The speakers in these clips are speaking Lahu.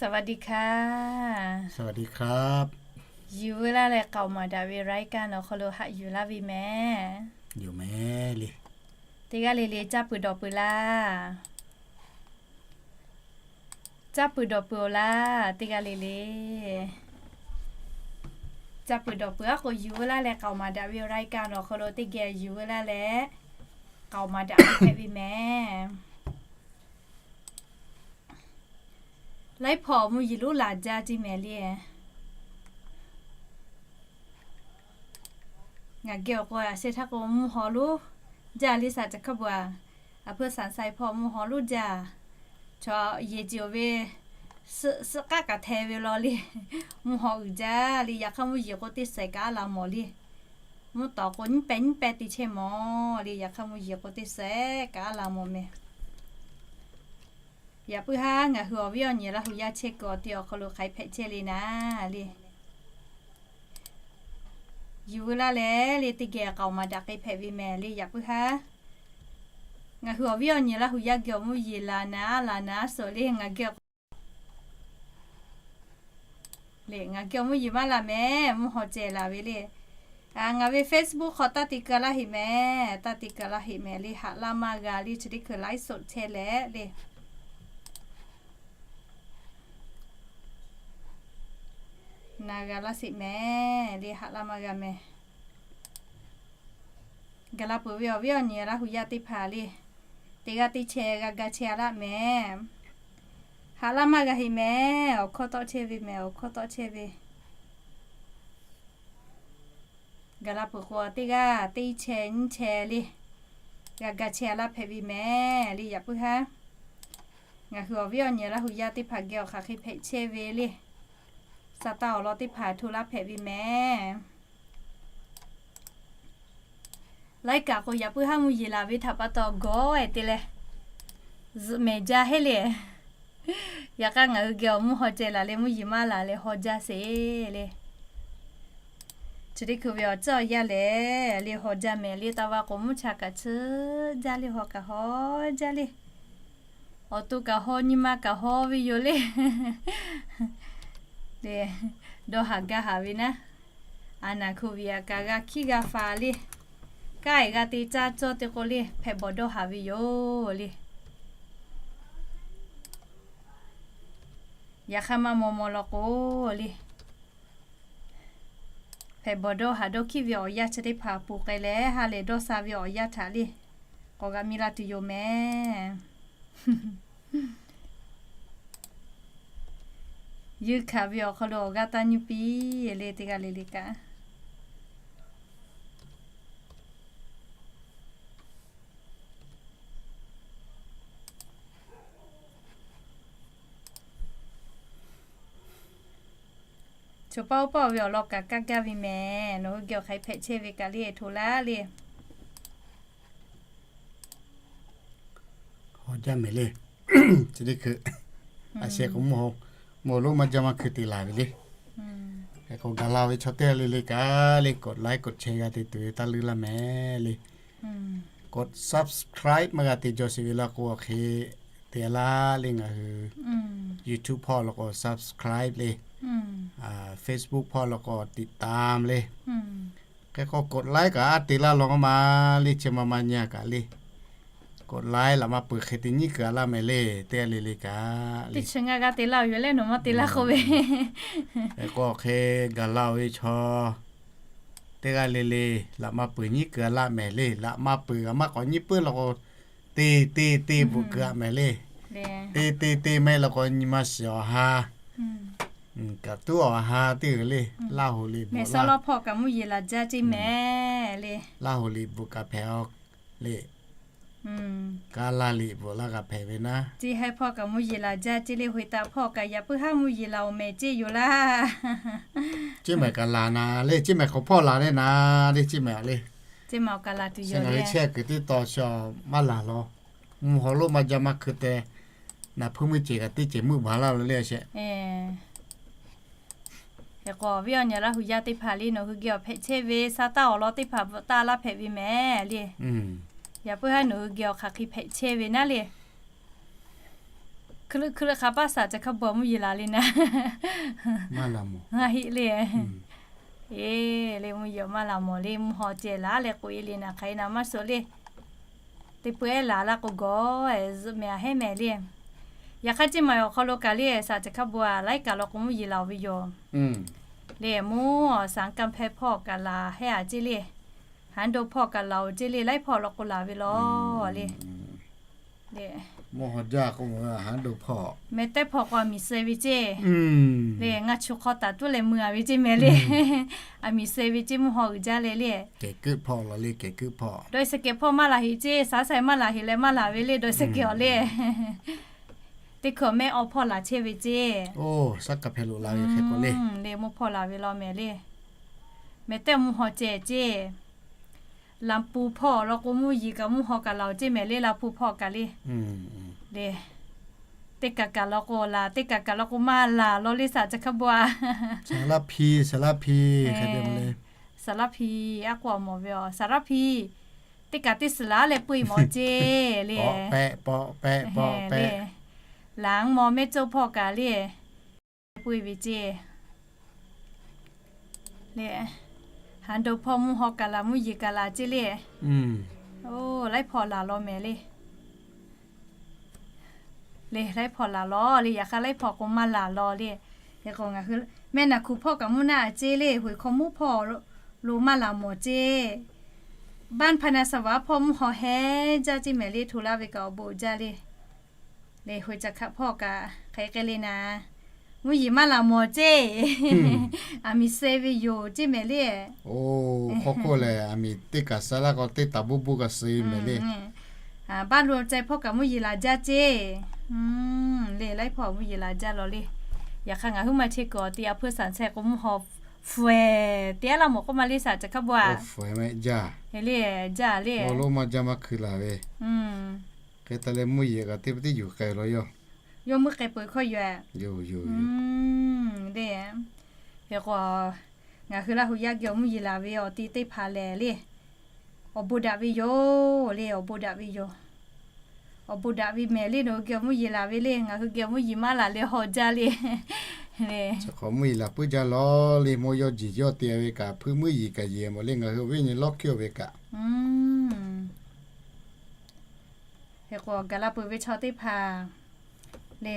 สวัสดีค่ะ สวัสดีครับ Yuˬ veu laˇ leh k'aoˍ maˍ daꞈ ve รายการ awˬ hk'aw lo haꞈ yuˬ laˇ ve mehˍ. Yoˬ mehˍ le. Teˇ g'aˇ le le caˇ peuˬ dawˬ peuˬ laˇ. Caˇ peuˬ dawˬ peuˬ-oˬ laˇ, teˇ g'aˇ le le. Caˇ peuˬ dawˬ peuˬ aˉ k'o, yuˬ veu laˇ leh k'aoˍ maˍ daꞈ ve รายการ awˬ hk'aw lo teˇ geh yuˬ veu laˇ leh k'aoˍ maˍ daꞈ ve hpehꞈ ve mehˍ. Laiˉ hpawˇ mvuhˇ yeˬ lonˉ laˬ jaˇ ceˇ mehˍ le. Ngaˬ geh awˬ k'o a sheh htaˇ k'o mvuhˇ haw lonˉ jaˇ le, shaˍ caˬ hkaˇ bvuhꞈ. A hpeuˇ Saˍ Saiˍ hpawˇ mvuhˇ haw lonˉ jaˇ. Chaw yeˬ ceˬ-oˬ ve, suhˆ k'aˉ kaꞈ hteh ve law le. Mvuhˇ haw uiˍ jaˇ le. Yaꞈ hk'aˇ mvuhˇ yeˬ k'o teˇ saiˍ kaꞈ aˉ la mawˬ le. Mvuhˇ tawˍ k'o nyiˇ pehˇ nyiˇ pehˇ te chehˇ mawˬ le. Yaꞈ hk'aˇ mvuhˇ yeˬ k'o teˇ saiˍ kaꞈ aˉ la mawˬ mehˍ. Yaꞈ puiˉ haˉ ngaˬ hui awˬ viˉ awˬ nyi Laˇ hu yaˇ chehˇ kuiˬ awˬ te awˬ hk'aw lo hk'aˬ hk'e hpehꞈ chehˇ le naˍ le. Yuˬ veu laˇ leh le teˇ geh k'aoˍ maˍ daꞈ hk'e hpehꞈ ve mehˍ le. Yaꞈ puiˉ haˉ ngaˬ hui awˬ viˉ awˬ nyi Laˇ hu yaˇ geh awˬ mvuhˇ yeˬ laˬ naˍ laˬ naˍ suhˍ le. Ngaˬ geh le, ngaˬ geh awˬ mvuhˇ yeˬ maˇ la mehˍ, mvuhˇ haw ceh laˬ ve le. Ngaˬ ve Facebook hk'aw taˇ te keu laˇ heꞈ mehˍ, taˇ te keu laˇ heꞈ mehˍ le. Haꞈ laˇ maˇ g'a le, chi teˇ hkui ไลฟ์สด chehˇ leh le. Na g'a laˇ sheˍ mehˍ le, haꞈ laˇ maˇ g'a mehˍ. Gaˬ la peuˬ ve awˬ viˉ awˬ nyi Laˇ hu yaˇ teˇ hpaˍ le, teˇ g'aˇ teˇ chehˇ g'a ga chehˇ a laˇ mehˍ. Haꞈ laˇ maˇ g'a heꞈ mehˍ, awˬ hkawˇ tawˆ chehˇ ve mehˍ, awˬ hkawˇ tawˆ chehˇ ve. Gaˬ la peuˬ k'o teˇ g'aˇ teˇ chehˇ nyiˇ chehˇ le, g'a ga chehˇ a laˇ hpehꞈ ve mehˍ le. Yaꞈ puiˉ haˉ ngaˬ hui awˬ viˉ awˬ nyi Laˇ hu yaˇ teˇ hpaˍ geh awˬ hk'aˬ hk'e hpehꞈ chehˇ ve le. Saˍtanˍ awˬ lawn teˇ hpaˍ hto laˇ hpehꞈ ve mehˍ. Laiˉ kaꞈ k'o yaꞈ puiˉ haˉ mvuhˇ yeˬ laˬ ve htaꞈ pa taw gawˬ-e te leh zuhꞈ mehˍ jaˇ heˆ le. Yaꞈ hk'aˇ ngaˬ hui geh awˬ mvuhˇ haw ceh laˬ leh mvuhˇ yeˬ maˇ laˬ leh haw jaˇ sheˍ le. Chi teˇ hkui ve awˬ ceuˬ awˬ yanˇ lehˬ le haw jaˇ mehˍ le. Taˇ va k'o mvuhˇ cha kaꞈ chiˇ jaˇ le, haw kaꞈ haw jaˇ le. Awˬ to kaꞈ haw, nyi ma kaꞈ haw ve yoˬ le. Dawˇ haˍ gaˇ haˍ ve naˉ, a naˍ hkui ve aꞈ kaꞈ g'a hkiˉ g'a faˍ le. Kaˇ-e g'a te caˇ cawˇ te k'o le hpehꞈ bawˬ dawˇ haˍ ve yoˬ le. Yaꞈ hk'aˇ maˇ maw maw law k'o le, hpehꞈ bawˬ dawˇ haˍ dawˇ hkiˉ ve awˬ yanˇ chi teˇ hpaˍ ponˬ k'ai leh ha lehˬ dawˇ sha ve awˬ yanˇ htaꞈ le k'awꞈ g'a miˇ laˇ tuˬ yoˬ mehˍ. Yeunˇ hkanˍ ve awˬ hk'aw lo awˬ g'aˇ taˇ nyi piˇ le teˇ g'aˇ le le kaꞈ. Chaw paˆ oˇ paˆ ve awˬ lawn kaꞈ kaˇ gaˇ ve mehˍ. Nawˬ hui geh awˬ hk'aˬ hk'e hpehꞈ chehˇ ve kaꞈ le hto laˇ le. Haw jaˇ mehˍ le. Chi teˇ hkui a sheh k'o mvuhˇ haw, mvuhˇ haw lonˉ maˇ jaˇ maˇ hkui te laˬ ve le. Hk'e k'o gaˬ la ve chaw teˇ g'aˇ le le kaꞈ le กดไลค์ กดแชร์ g'a te tuˬ ve taˇ leuˉ laˇ mehˍ le. กด subscribe maˇ g'a te jaw sheˍ ve laˇ k'o hk'e te laˇ le. Ngaˬ hui YouTube hpawˇ law k'o subscribe le, Facebook hpawˇ law k'o ติดตาม le. Hk'e k'o กดไลค์ kaꞈ a te laˇ law ma le, chi ma ma nyi kaꞈ le. กดไลค์ laꞈ maˇ peuˬ hk'e te nyiˉ kuiˬ a laˇ mehˍ le, teˇ g'aˇ le le kaꞈ le. Teˇ chi ngaˇ g'aˇ te laˇ yoˬ leh nawˬ maˇ te laˇ k'oˆ ve. Hk'e k'o hk'e gaˬ la ve chaw teˇ g'aˇ le le, laꞈ maˇ peuˬ nyiˉ kuiˬ a laˇ mehˍ le. Laꞈ maˇ peuˬ g'a maˇ k'awꞈ nyiˉ puiˉ law k'o, te te te bvuhꞈ kuiˬ a mehˍ le. Te te te mehˍ law k'o nyi ma shiˍ awˬ ha, kaꞈ tuˉ awˬ ha teˇ g'uiˬ le. Laˇ hoꞈ liꞈ bvuhꞈ laˇ, hpawˇ kaꞈ mvuhˇ yeˬ laˬ jaˇ ceˇ mehˍ le. Laˇ hoꞈ liꞈ bvuhꞈ kaꞈ hpehꞈ a le. Kaˇ laˇ liꞈ bvuhꞈ laˇ kaꞈ hpehꞈ ve naˉ, chi hk'e hpawˇ kaꞈ mvuhˇ yeˬ laˬ jaˇ ceˇ le. Hoꞈ e taꞈ hpawˇ kaꞈ yaꞈ puiˉ haˉ mvuhˇ yeˬ laˬ awˬ mehˍ ceˇ yoˬ laˇ. Ceˇ mehˍ kaꞈ laˬ na le, ceˇ mehˍ k'awꞈ hpawˇ laˬ le na le, ceˇ mehˍ le. Ceˇ mehˍ awˬ kaꞈ laˬ tuˬ yoˬ le. Chehˇ kuiˬ teˇ taw sha maˇ laˬ law. Mvuhˇ haw lonˉ maˇ jaˇ maˇ hkui te, naˍ hpuiˇ meuˇ ceˬ kaꞈ teˇ ceuˬ meuˆ baˬ laˇ lo le a sheh. Hk'e k'o awˬ viˉ awˬ nyi Laˇ hu yaˇ teˇ hpaˍ le nawˬ hui geh awˬ hpehꞈ chehˇ ve sa taˇ awˬ lawn teˇ hpaˍ bvuhꞈ taˇ laˇ hpehꞈ ve mehˍ le. Yaꞈ puiˉ haˉ nawˬ hui geh awˬ hk'aˬ hk'e hpehꞈ chehˇ ve naˉ le. Hkui leuˆ hkui leuˆ hk'a paˆ shaˍ ca hk'a bvuhꞈ mvuhˇ yeˬ laˬ le naˍ. Maˇ laˬ mawˬ. Ngaˬ heˆ le. Eˬ le, mvuhˇ yeˬ maˇ laˬ mawˬ le, mvuhˇ haw ceh laˬ leh k'oꞈ e le naˍ, hk'aˬ hk'e naˍ maˇ suhˍ le. Teˇ peu ehˉ laˬ laˇ k'o gawˬ zuhꞈ mehˍ a hehˉ mehˍ le. Yaꞈ hk'aˇ ceˇ maˬ awˬ hk'aw lo kaꞈ le shaˍ ca hk'a bvuhꞈ laiˉ kaꞈ law k'o mvuhˇ yeˬ laˬ ve yoˬ. Le mvuhˇ awˬ saˍ kanˇ hpehˇ hpawˇ kaꞈ laˬ hehˉ a ceˇ le. Haˉ do hpawˇ kaꞈ laˬ oˬ ceˇ le, laiˉ hpawˇ law k'o laˬ ve law le. Mehˍ tehˉ hpawˇ k'o a miˬ suh ve ceˇ. Le ngaˬ chu hk'aw taˍ tuˉ leh mui a ve ceˇ mehˍ le. A miˬ suh ve ceˇ mvuhˇ haw uiˍ jaˇ leh le. Dawˇ suh kehˬ hpawˇ maˇ laˬ heꞈ ceˇ, saˉ sai maˇ laˬ heꞈ leh maˇ laˬ ve le, dawˇ suh kehˬ awˬ le. Teˇ hkui mehˆ awˬ hpawˇ laˬ chehˇ ve ceˇ. Le mvuhˇ hpawˇ laˬ ve law mehˍ le. Mehˍ tehˉ mvuhˇ haw ceh ceˇ. Laˬ puˍ hpawˇ law k'o mvuhˇ yeˬ kaꞈ mvuhˇ haw kaꞈ laˬ oˬ ceˇ mehˍ le, laˬ puˍ hpawˇ kaꞈ le. Le teˇ kaꞈ kaꞈ law k'o laˬ, teˇ kaꞈ kaꞈ law k'o maˇ laˬ law le shaˍ ca hk'a bvuhꞈ a. Saˍ laˇ hpi, saˍ laˇ hpi, saˍ laˇ hpi a k'o a mawˬ ve a, saˍ laˇ hpi teˇ kaꞈ teˇ suhˍ laˬ leh peu e mawˬ ceˇ le. Pawˆ pehˆ, pawˆ pehˆ, pawˆ pehˆ. Laˬ mvuhˇ mehˆ cawˇ hpawˇ kaꞈ le, peu e ve ceˇ. Le haˉ do hpawˇ mvuhˇ haw kaꞈ laˬ, mvuhˇ yeˬ kaꞈ laˬ ceˇ le. Oˇ laiˉ hpawˇ laˬ law mehˍ le. Le laiˉ hpawˇ laˬ law le, yaꞈ hk'aˇ laiˉ hpawˇ k'o maˇ laˬ law le. Hk'e k'o ngaˬ hui mehˆ naˍ hkuˍ hpawˇ kaꞈ mvuhˇ naˆ a ceˇ le, hoꞈ hk'aw mvuhˇ hpawˇ lo maˇ laˬ mawˬ ceˇ. Baˆ hpaˇ na saˍ vaˍ hpawˇ mvuhˇ haw hehˉ jaˇ ceˇ mehˍ le, hto laˇ ve kaꞈ awˬ bon jaˇ le. Le hoꞈ ca hkaꞈ hpawˇ kaꞈ hk'e k'ai le naˍ, mvuhˇ yeˬ maˇ laˬ mawˬ ceˇ. A miˬ suh ve yoˬ ceˇ mehˍ le. Oˇ hk'aw k'oˆ lehˬ, a miˬ teˇ kaꞈ suh laˇ k'o teˇ taˍ buˇ buˇ kaꞈ suh mehˍ le. Baˆ lo ceh hpawˇ kaꞈ mvuhˇ yeˬ laˬ jaˇ ceˇ. Le laiˉ hpawˇ mvuhˇ yeˬ laˬ jaˇ law le. Yaꞈ hk'aˇ ngaˬ huiˉ ma che kuiˬ awˬ ti a hpfuhˇ shaˍ chehˇ k'o mvuhˇ haw fawehˬ te a laˇ mawˬ k'oˆ ma le shaˍ ca hk'a bvuhꞈ a. Le jaˇ le, maˇ jaˇ maˇ hkui laˬ ve. Hk'e te leh mvuhˇ yeˬ kaꞈ teˇ pa teˇ yuˬ k'ai law yoˬ. Yawˇ meuˇ k'ai peuˬ hkawˇ yoˬ a. Le hk'e k'o ngaˬ hui Laˇ hu yaˇ geh awˬ mvuhˇ yeˬ laˬ ve awˬ ti teˇ hpaˍ lehˬ le, awˬ bon daꞈ ve yoˬ le, awˬ bon daꞈ ve yoˬ. Awˬ bon daꞈ ve mehˍ le, nawˬ hui geh awˬ mvuhˇ yeˬ laˬ ve le, ngaˬ hui geh awˬ mvuhˇ yeˬ maˇ laˬ le, haw jaˇ le. Chi hk'awꞈ mvuhˇ yeˬ laˬ puiˉ jaˇ law le, mawˇ yawˇ jeˬ yawˇ te ve kaꞈ hpuiˇ meuˇ yeˬ kaꞈ yeˬ mawˬ le, ngaˬ hui awˬ viˉ awˬ nyi lawˇ hkiˇ oˬ ve kaꞈ. Hk'e k'o gaˬ la peuˬ ve chaw teˇ hpaˍ le,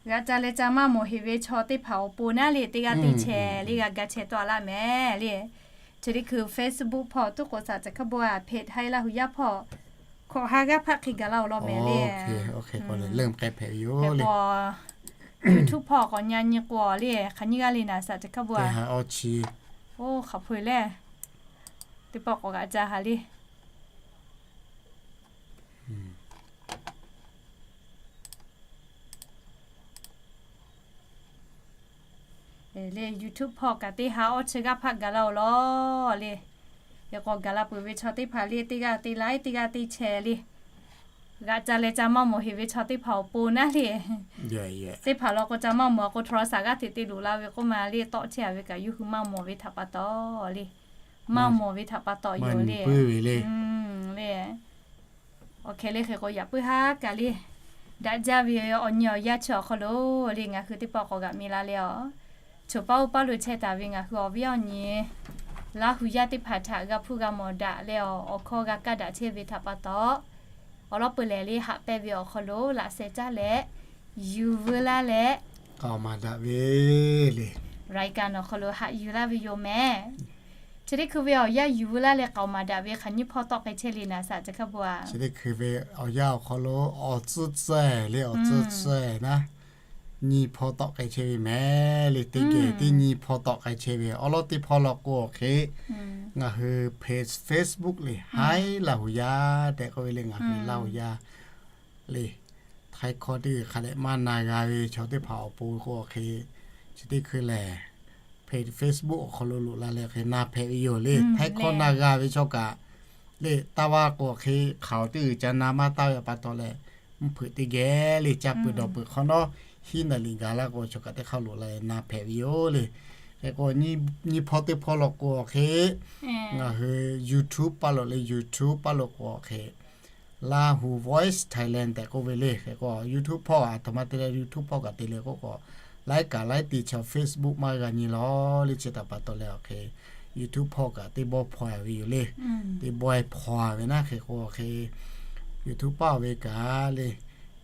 g'a ca leh ca maˇ mawˬ heꞈ ve chaw teˇ hpaˍ awˬ pon naˉ le, teˇ g'aˇ teˇ chehˇ le g'a ga chehˇ tawˆ a laˇ mehˍ le. Chi teˇ hkui Facebook hpawˇ tuˉ k'oꞈ shaˍ ca hk'a bvuhꞈ a, page Haiˉ Laˇ hu yaˇ hpawˇ hkawꞈ ha g'aˇ hpaˆ hk'e gaˬ laˇ oˬ law mehˍ le. YouTube hpawˇ k'awꞈ nyi nyi k'o le, hk'aˬ nyiˇ g'aˇ le naˍ shaˍ ca hk'a bvuhꞈ a. Oˇ hk'aˬ hpu e le, teˇ pawˆ k'awꞈ g'a ca ha le. Le YouTube hpawˇ kaꞈ teˇ ha awˇ chi g'aˇ hpaˆ gaˬ la oˬ law le. Hk'e k'o gaˬ la peuˬ ve chaw teˇ hpaˍ le, teˇ g'aˇ teˇ laiˉ, teˇ g'aˇ teˇ chehˇ le, g'a ca leh ca maˇ mawˬ heꞈ ve chaw teˇ hpaˍ awˬ pon naˉ le. Teˇ hpaˍ law k'o ca maˇ mawˬ k'o, htawnˍ shaˍ g'aˇ hteꞈ te loꞈ la ve k'oˆ ma le, tawˆ chehˇ a ve kaꞈ yawˇ hui maˇ mawˬ ve htaꞈ pa taw le. Maˇ mawˬ ve htaꞈ pa taw yoˬ le. Le awˬ hkeh le hk'e k'o yaꞈ puiˉ haˉ kaꞈ le, daꞈ jaˇ ve awˬ nyi awˬ yanˇ chi awˬ hk'aw lo le ngaˬ hui teˇ pawˆ k'awꞈ g'aꞈ mi la le a. Choˬ paˇ oˇ paˇ lo chehˇ taˍ ve ngaˬ hui awˬ viˉ awˬ nyi Laˇ hu yaˇ teˇ hpaˍ htaꞈ g'a hpuˇ g'a mawˬ daꞈ leh awˬ hkawˇ g'a kaˇ daꞈ chehˇ ve htaꞈ pa taw, awˬ lawn peuˬ lehˬ le haꞈ pehnˇ ve awˬ hk'aw lo laꞈ sheh caˇ leh yuˬ veu laˇ leh k'aoˍ maˍ daꞈ ve le, รายการ awˬ hk'aw lo haꞈ yuˬ laˇ ve yoˬ mehˍ. Chi teˇ hkui ve awˬ yanˇ yuˬ veu laˇ leh k'aoˍ maˍ daꞈ ve hk'aˬ nyiˇ hpawˇ tawˆ k'ai chehˇ le naˍ shaˍ ca hk'a bvuhꞈ a. Chi teˇ hkui ve awˬ yanˇ awˬ hk'aw lo awˬ tcuhˇ tcuhˇ le, awˬ tcuhˇ tcuhˇ naˉ nyiˇ hpawˇ tawˆ k'ai chehˇ ve mehˍ le, teˇ geh teˇ nyiˇ hpawˇ tawˆ k'ai chehˇ ve awˬ lawn teˇ hpawˇ law k'o awˬ hk'e ngaˬ hui page Facebook le Haiˉ Laˇ hu yaˇ tehꞈ k'oˆ ve le, ngaˬ hui Laˇ hu yaˇ le, htaiˍ hkawˇ teˇ g'uiˬ hk'a dehꞈ maˇ na g'a ve chaw teˇ hpaˍ awˬ pon k'o awˬ hk'e, chi teˇ hkui lehˬ page Facebook awˬ hk'aw lo loꞈ la leh hk'e na hpehꞈ ve yoˬ le. Htaiˍ hkawˇ na g'a ve chaw kaꞈ le, taˇ vaˇ k'o awˬ hk'e hk'aoˍ teˇ g'uiˬ ca na maˇ taˇ ve pa taw leh, mvuhˇ hpeuꞈ teˇ geh le ca peuˬ dawˬ peuˬ hk'awꞈ nawˉ hiˉ naˍ liꞈ gaˬ la k'o chaw kaꞈ teˇ hk'aˇ loꞈ la leh na hpehꞈ ve yoˬ le. Hk'e k'o nyiˇ hpawˇ teˇ hpawˇ law k'o awˬ hk'e ngaˬ hui YouTube paˇ lo le, YouTube paˇ lo k'o awˬ hk'e Lahu Voice Thailand tehꞈ k'oˆ ve le. Hk'e k'o YouTube hpawˇ aˬ htoꞈ ma te leh YouTube hpawˇ kaꞈ te leh k'oˆ k'o, laiˉ kaꞈ laiˉ te chaw Facebook maˇ g'a nyi law le. Chi htaꞈ pa taw leh awˬ hk'e YouTube hpawˇ kaꞈ teˇ bawˆ hpaw ve yoˬ le. Teˇ bawˆ hpaw ve naˉ hk'e k'o hk'e YouTube paˇ ve kaꞈ le,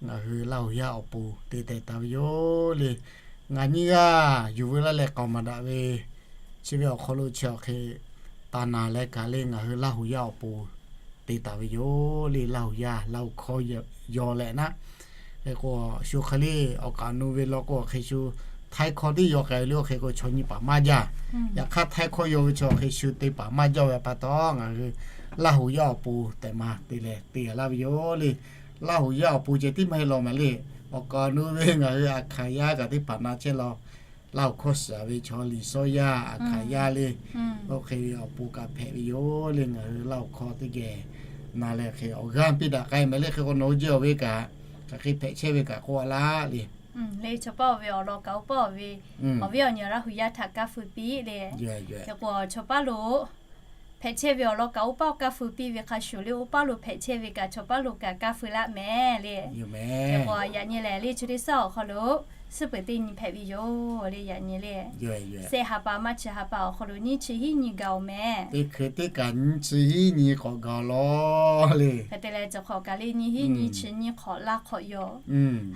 ngaˬ hui Laˇ huˍ yaˇ awˬ pon te tehꞈ taˍ ve yoˬ le. Ngaˬ nyiˇ g'aˇ yuˬ veu laˇ leh k'aoˍ maˍ daꞈ ve chi ve awˬ hk'aw lo chi awˬ hk'e taˍ naˍ leh kaꞈ le, ngaˬ hui Laˇ huˍ yaˇ awˬ pon te taˍ ve yoˬ le. Laˇ huˍ yaˇ Laˇ huˍ hkawˇ yaw leh naˉ hk'e k'o, shu hk'e le awˬ kaˍ nu ve law k'o hk'e shu Htaiˇ hkawˇ teˇ yaw k'ai ve le. Oˇ hk'e k'o chaw nyi paˍ maˇ jaˇ. Yaꞈ hk'aˇ Htaiˇ hkawˇ yaw ve chaw hk'e shu te paˍ maˇ jaˇ ve pa taw, ngaˬ hui Laˇ huˍ yaˇ awˬ pon tehꞈ ma te leh te laˇ ve yoˬ le. Laˇ huˍ yaˇ awˬ pon ceh tiˉ maˇ heˆ law maˍ le. Awˬ kaˍ nu ve ngaˬ hui Aˍhkaˍ yaˇ kaꞈ teˇ hpaˍ na chehˇ law, Laˇ huˍ hkawˇ shiˍ ve chaw Liˍ sawˇ yaˇ Aˍhkaˍ yaˇ le, oˇ hk'e ve awˬ pon kaꞈ hpehꞈ ve yoˬ le. Ngaˬ hui Laˇ huˍ hkawˇ teˇ geh na leh hk'e awˬ g'aˇ piˇ daꞈ k'ai mehˍ le. Hk'e k'o nawˬ hui jehˇ awˬ ve kaꞈ hk'aˬ hk'e hpehꞈ chehˇ ve kaꞈ k'oˆ a laˇ le. Chaw paˇ oˇ ve awˬ lawn kaꞈ oˇ paˇ oˇ ve awˬ viˉ awˬ nyi Laˇ huˍ yaˇ htaꞈ kaˇ feu piˇ le. Hk'e k'o chaw paˇ lo hpehꞈ chehˇ ve awˬ lawn kaꞈ oˇ paˇ oˇ kaˇ feu piˇ ve hk'a shuˍ le, oˇ paˇ lo hpehꞈ chehˇ ve kaꞈ chaw paˇ lo kaꞈ kaˇ feu laˇ mehˍ le. Hk'e k'o yaꞈ nyi lehˬ le chi teˇ suhˉ awˬ hk'aw lo suhˉ peuˬ teˇ nyi hpehꞈ ve yoˬ le. Yaꞈ nyi le sehˆ ha pa maˇ chi ha pa awˬ hk'aw lo nyiˇ chi hiˉ nyi gaˬ oˬ mehˍ. Teˇ hkui teˇ kaꞈ nyiˇ chi hiˉ nyi k'awꞈ gaˬ law le. Hk'e te leh chi hk'awꞈ kaꞈ le nyiˇ hiˉ nyi chi nyi hk'awꞈ laˇ hk'awꞈ yoˬ.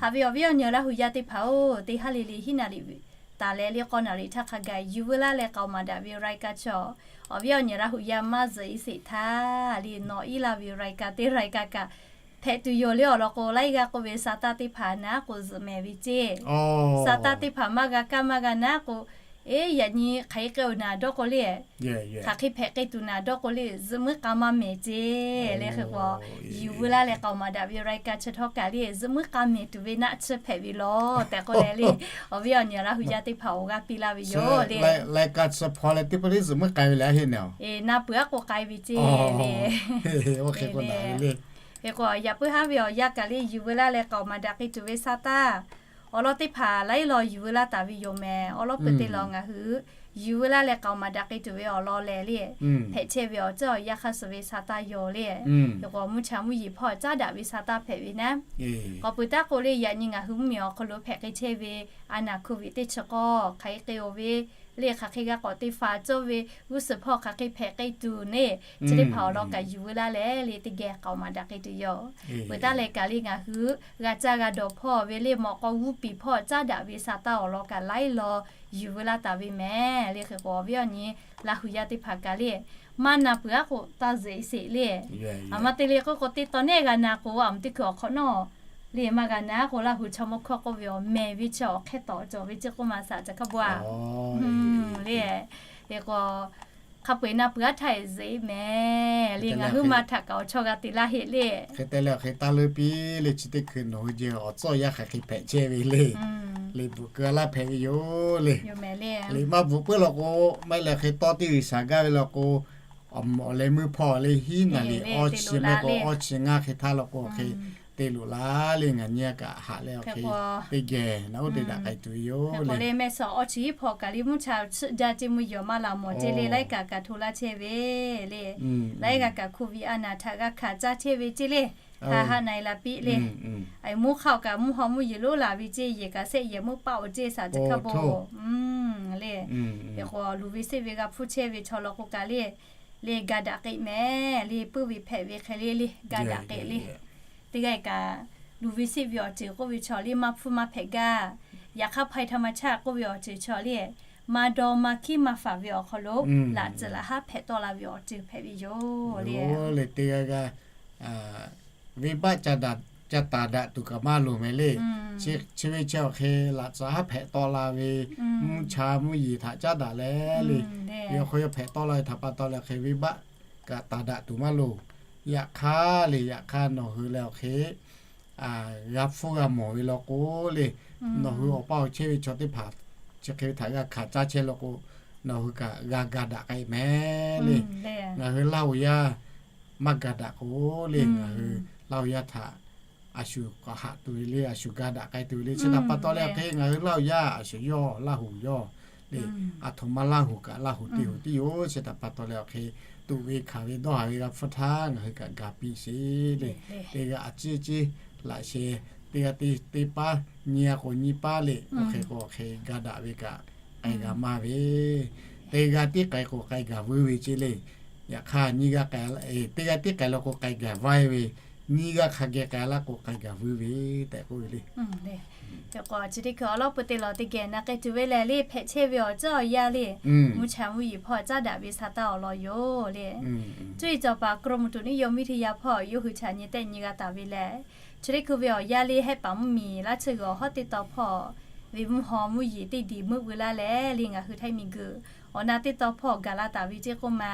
Haꞈ ve awˬ viˉ awˬ nyi Laˇ huˍ yaˇ teˇ hpaˍ-oˬ, teˇ haˉ le le hiˉ naˍ riˍ taˍ leh le k'awˇ naˍ riˍ htaˇ hk'a gaˬ yuˬ veu laˇ leh k'aoˍ maˍ daꞈ ve รายการ chaw, awˬ viˉ awˬ nyi Laˇ huˍ yaˇ maˇ zuhꞈ e sheˍ htaˇ le nawˬ iˉ laˇ ve รายการ teˇ รายการ kaꞈ hpehꞈ tuˬ yoˬ le. Awˬ lawn k'o laiˉ g'aˇ k'oˆ ve sa taˇ teˇ hpaˍ naˉ k'o zuhꞈ mehˍ ve ceˇ. Sa taˇ teˇ hpaˍ maˇ g'a kaˇ maˇ g'a naˉ k'o, eˬ yaꞈ nyi hk'aˬ hk'e k'ai oˬ naˍ dawˇ k'o le, hk'aˬ hk'e hpehꞈ k'ai tuˬ naˍ dawˇ k'o le, zuhꞈ muiˉ k'a maˇ mehˍ ceˇ le. Hk'e k'o yuˬ veu laˇ leh k'aoˍ maˍ daꞈ ve รายการ chi htawˇ kaꞈ le zuhꞈ muiˉ k'a mehˍ tuˬ ve naˆ tsuhˇ hpehꞈ ve law tehꞈ k'oˆ leh le, awˬ viˉ awˬ nyi Laˇ huˍ yaˇ teˇ hpaˍ awˬ g'aˇ piˇ laˇ ve yoˬ le. รายการ chi hpaw leh teˇ peuˬ le zuhꞈ muiˉ k'ai ve le a heˆ naˍ. Eˬ na peuˬ aˉ k'o k'ai ve ceˇ le. Oˇ hk'e k'o naˍ ve le. Hk'e k'o yaꞈ puiˉ haˉ ve awˬ yanˇ kaꞈ le yuˬ veu laˇ leh k'aoˍ maˍ daꞈ k'ai tuˬ ve sa taˇ awˬ lawn teˇ hpaˍ laiˉ law yuˬ veu laˇ taˍ ve yoˬ mehˍ. Awˬ lawn peuˬ te law ngaˬ hui yuˬ veu laˇ leh k'aoˍ maˍ daꞈ k'ai tuˬ ve awˬ lawn lehˬ le, hpehꞈ chehˇ ve awˬ ceuˬ awˬ yanˇ hk'aˇ suh ve sa taˇ yoˬ le. Hk'e k'o mvuhˇ cha mvuhˇ yeˬ hpawˇ caˉ daꞈ ve sa taˇ hpehꞈ ve naˉ. K'awꞈ peuˬ taˉ k'o le yaꞈ nyi ngaˬ hui mvuhˇ miˬ awˬ hk'aw lo hpehꞈ k'ai chehˇ ve a naˍ โควิด teˇ chi k'awˇ hk'aˬ hk'e k'ai oˬ ve le, hk'aˬ hk'e g'a k'awꞈ te faˍ cawˇ ve g'uˇ suhˍ hpawˇ hk'aˬ hk'e hpehꞈ k'ai tuˬ le, chi teˇ hpaˍ awˬ lawn kaꞈ yuˬ veu laˇ leh le teˇ geh k'aoˍ maˍ daꞈ k'ai tuˬ yoˬ. Peuˬ taˉ leh kaꞈ le ngaˬ hui g'a caˇ g'a dawˬ hpawˇ ve le mawꞈ k'aw g'uˇ piˍ hpawˇ caˉ daꞈ ve sa taˇ awˬ lawn kaꞈ laiˉ law yuˬ veu laˇ taˍ ve mehˍ le. Hk'e k'o awˬ viˉ awˬ nyi Laˇ huˍ yaˇ teˇ hpaˍ kaꞈ le maˇ na peuˬ aˉ k'o taˇ zuhꞈ e sheˍ le. Aˬ ma te le k'oˆ k'o teˇ taw nehˆ g'a na k'o aˬ ma teˇ hkui awˬ hk'awꞈ nawˉ le maˇ g'a na k'o Laˇ huˍ chaw mawˇ hkawˇ k'oˆ ve awˬ mehˍ ve chi awˬ hk'e tawˍ cawˬ ve ceˇ k'oˆ ma saˍ ca hk'a bawˇ a le. Hk'e k'o hk'a peu eˬ na peuˬ aˉ htaˇ eˬ zuhꞈ e mehˍ le. Ngaˬ hui ma htaꞈ kaꞈ awˬ chawˇ g'a te laˇ heˆ le. Hk'e te leh awˬ hk'e taˇ leuˉ piˇ le chi teˇ hkui nawˬ hui jehˇ awˬ tcuhˉ awˬ yanˇ hk'aˬ hk'e hpehꞈ chehˇ ve le. Liꞈ bvuhꞈ keu laˇ hpehꞈ ve yoˬ le. Liꞈ maˇ bvuhꞈ puiˉ law k'o, maˇ heˆ leh hk'e tawˇ teˇ G'uiˬsha gaˇ ve law k'o, awˬ leh meuˇ hpawˇ le hiˉ naˍ liꞈ awˇ chi maˇ k'o awˇ chi ngaˇ hk'e htaˇ law k'o hk'e te loꞈ la le. Ngaˬ nyi kaꞈ haꞈ leh awˬ hk'e teˇ geh naˉ oˇ te daꞈ k'ai tuˬ yoˬ le. Mehˆ suhˍ awˇ chi hiˉ hpawˇ kaꞈ le mvuhˇ cha tsuhˆ jaˇ ceˇ mvuhˇ yeˬ maˇ la mawˬ ceˇ le laiˉ kaꞈ kaꞈ hto laˇ chehˇ ve le. Laiˉ g'aˇ kaꞈ โควิด a naˍ htaꞈ g'a hkanˍ caˇ chehˇ ve ceˇ le. Hk'a haˆ na e la piˇ le. Mvuhˇ hk'aˆ kaꞈ mvuhˇ haw mvuhˇ yeˬ lonˉ la ve ceˇ yehˬ kaꞈ sehˆ yehˬ meuˇ paˆ oˬ ceˇ saˍ ca hk'a bawˇ le. Hk'e k'o luˬ ve seˆ ve g'a hpfuhˇ chehˇ ve chaw law k'o kaꞈ le le ga daꞈ k'ai mehˍ le. Puiˉ ve hpehꞈ ve hk'e le le ga daꞈ k'ai le. Teˇ g'aˇ kaꞈ luˬ ve seˆ ve awˬ ceuˬ k'oˆ ve chaw le maˇ hpfuhˇ maˇ hpehꞈ gaˇ. Yaꞈ hk'aˇ ภัยธรรมชาติ k'oˆ ve awˬ ceuˬ chaw le maˇ dawˇ maˇ hkiˉ maˇ faˍ ve awˬ hk'aw lo laꞈ tcuhˍ laꞈ haˉ hpehꞈ tawˆ la ve awˬ ceuˬ hpehꞈ ve yoˬ le. Venˇbaˆ ca taˍ daꞈ tuˬ kaꞈ maˇ loˍ mehˍ le. Chi ve chi awˬ hk'e laꞈ tcuhˍ haˉ hpehꞈ tawˆ la ve mvuhˇ cha mvuhˇ yeˬ htaꞈ caˉ daꞈ leh le, ve awˬ hk'aw yawˇ hpehꞈ tawˆ la ve htaꞈ pa taw leh hk'e venˇbaˆ kaꞈ taˍ daꞈ tuˬ maˇ loˍ. Yaꞈ hk'aˇ le yaꞈ hk'aˇ nawˬ hui leh awˬ hk'e g'a hpfuhˇ g'a mawˬ ve law k'o le, nawˬ hui awˬ pa awˬ chehˇ ve chaw teˇ hpaˍ chi hk'e ve htaꞈ g'a hkanˍ caˇ chehˇ law k'o, nawˬ hui kaꞈ g'a ga daꞈ k'ai mehˍ le. Ngaˬ hui Laˇ huˍ yaˇ maˇ ga daꞈ k'o le, ngaˬ hui Laˇ huˍ yaˇ htaꞈ a shu k'awꞈ haꞈ tuˬ ve le, a shu ga daꞈ k'ai tuˬ ve le. Chi htaꞈ pa taw leh awˬ hk'e ngaˬ hui Laˇ huˍ yaˇ a shu yawˇ Laˇ huˍ yawˇ le. Aˬ htoꞈ ma Laˇ huˍ kaꞈ Laˇ huˍ teˇ huˍ tiˉ yoˬ. Chi htaꞈ pa taw leh awˬ hk'e, tuꞈ ve hkanˍ ve dawˇ haˍ ve g'a hpfuhˇ htaˇ ngaˬ hui kaꞈ ga piˇ sheˍ le. Teˇ g'aˇ a ciˉ ciˉ laꞈ sheh, teˇ g'aˇ teˇ paˉ, nyi g'a k'o nyi paˉ le. Oˇ hk'e k'o hk'e ga daꞈ ve kaꞈ k'ai g'a maˇ ve, teˇ g'aˇ tiˉ k'ai k'o k'ai gaˬ vuiˇ ve ceˇ le. Yaꞈ hk'aˇ nyi g'aˇ k'ai, teˇ g'aˇ tiˉ k'ai la k'o k'ai gaˬ vaiˇ ve, nyiˇ g'aˇ hk'a geh k'ai laˇ k'o k'ai gaˬ vuiˇ ve tehꞈ k'oˆ ve le. Chi teˇ hkui awˬ lawˉ pui te lawˬ teˇ geh na k'ai tuˬ ve lehˬ le, hpehꞈ chehˇ ve awˬ ceuˬ awˬ yanˇ le, mvuhˇ cha mvuhˇ yeˬ hpawˇ caˉ daꞈ ve sa taˇ awˬ lawn yoˬ le. Cuˇ yiˍ cawˬ paˍ กรมอุตุนิยมวิทยา hpawˇ yawˇ hui chaꞈ nyi tehˆ nyi g'a taˍ ve lehˬ, chi teˇ hkui ve awˬ yanˇ le, hehˆ paˍ mvuhˇ miˬ laˇ chi g'uiˬ awˬ hawˉ teˇ taw hpawˇ ve mvuhˇ haw mvuhˇ yeˬ teˇ diˬ meuˆ veu laˇ leh le, ngaˬ hui Htaiˇ miˬ guiˬ awˬ na teˇ taw hpawˇ gaˬ la taˍ ve ceˇ k'oˆ ma.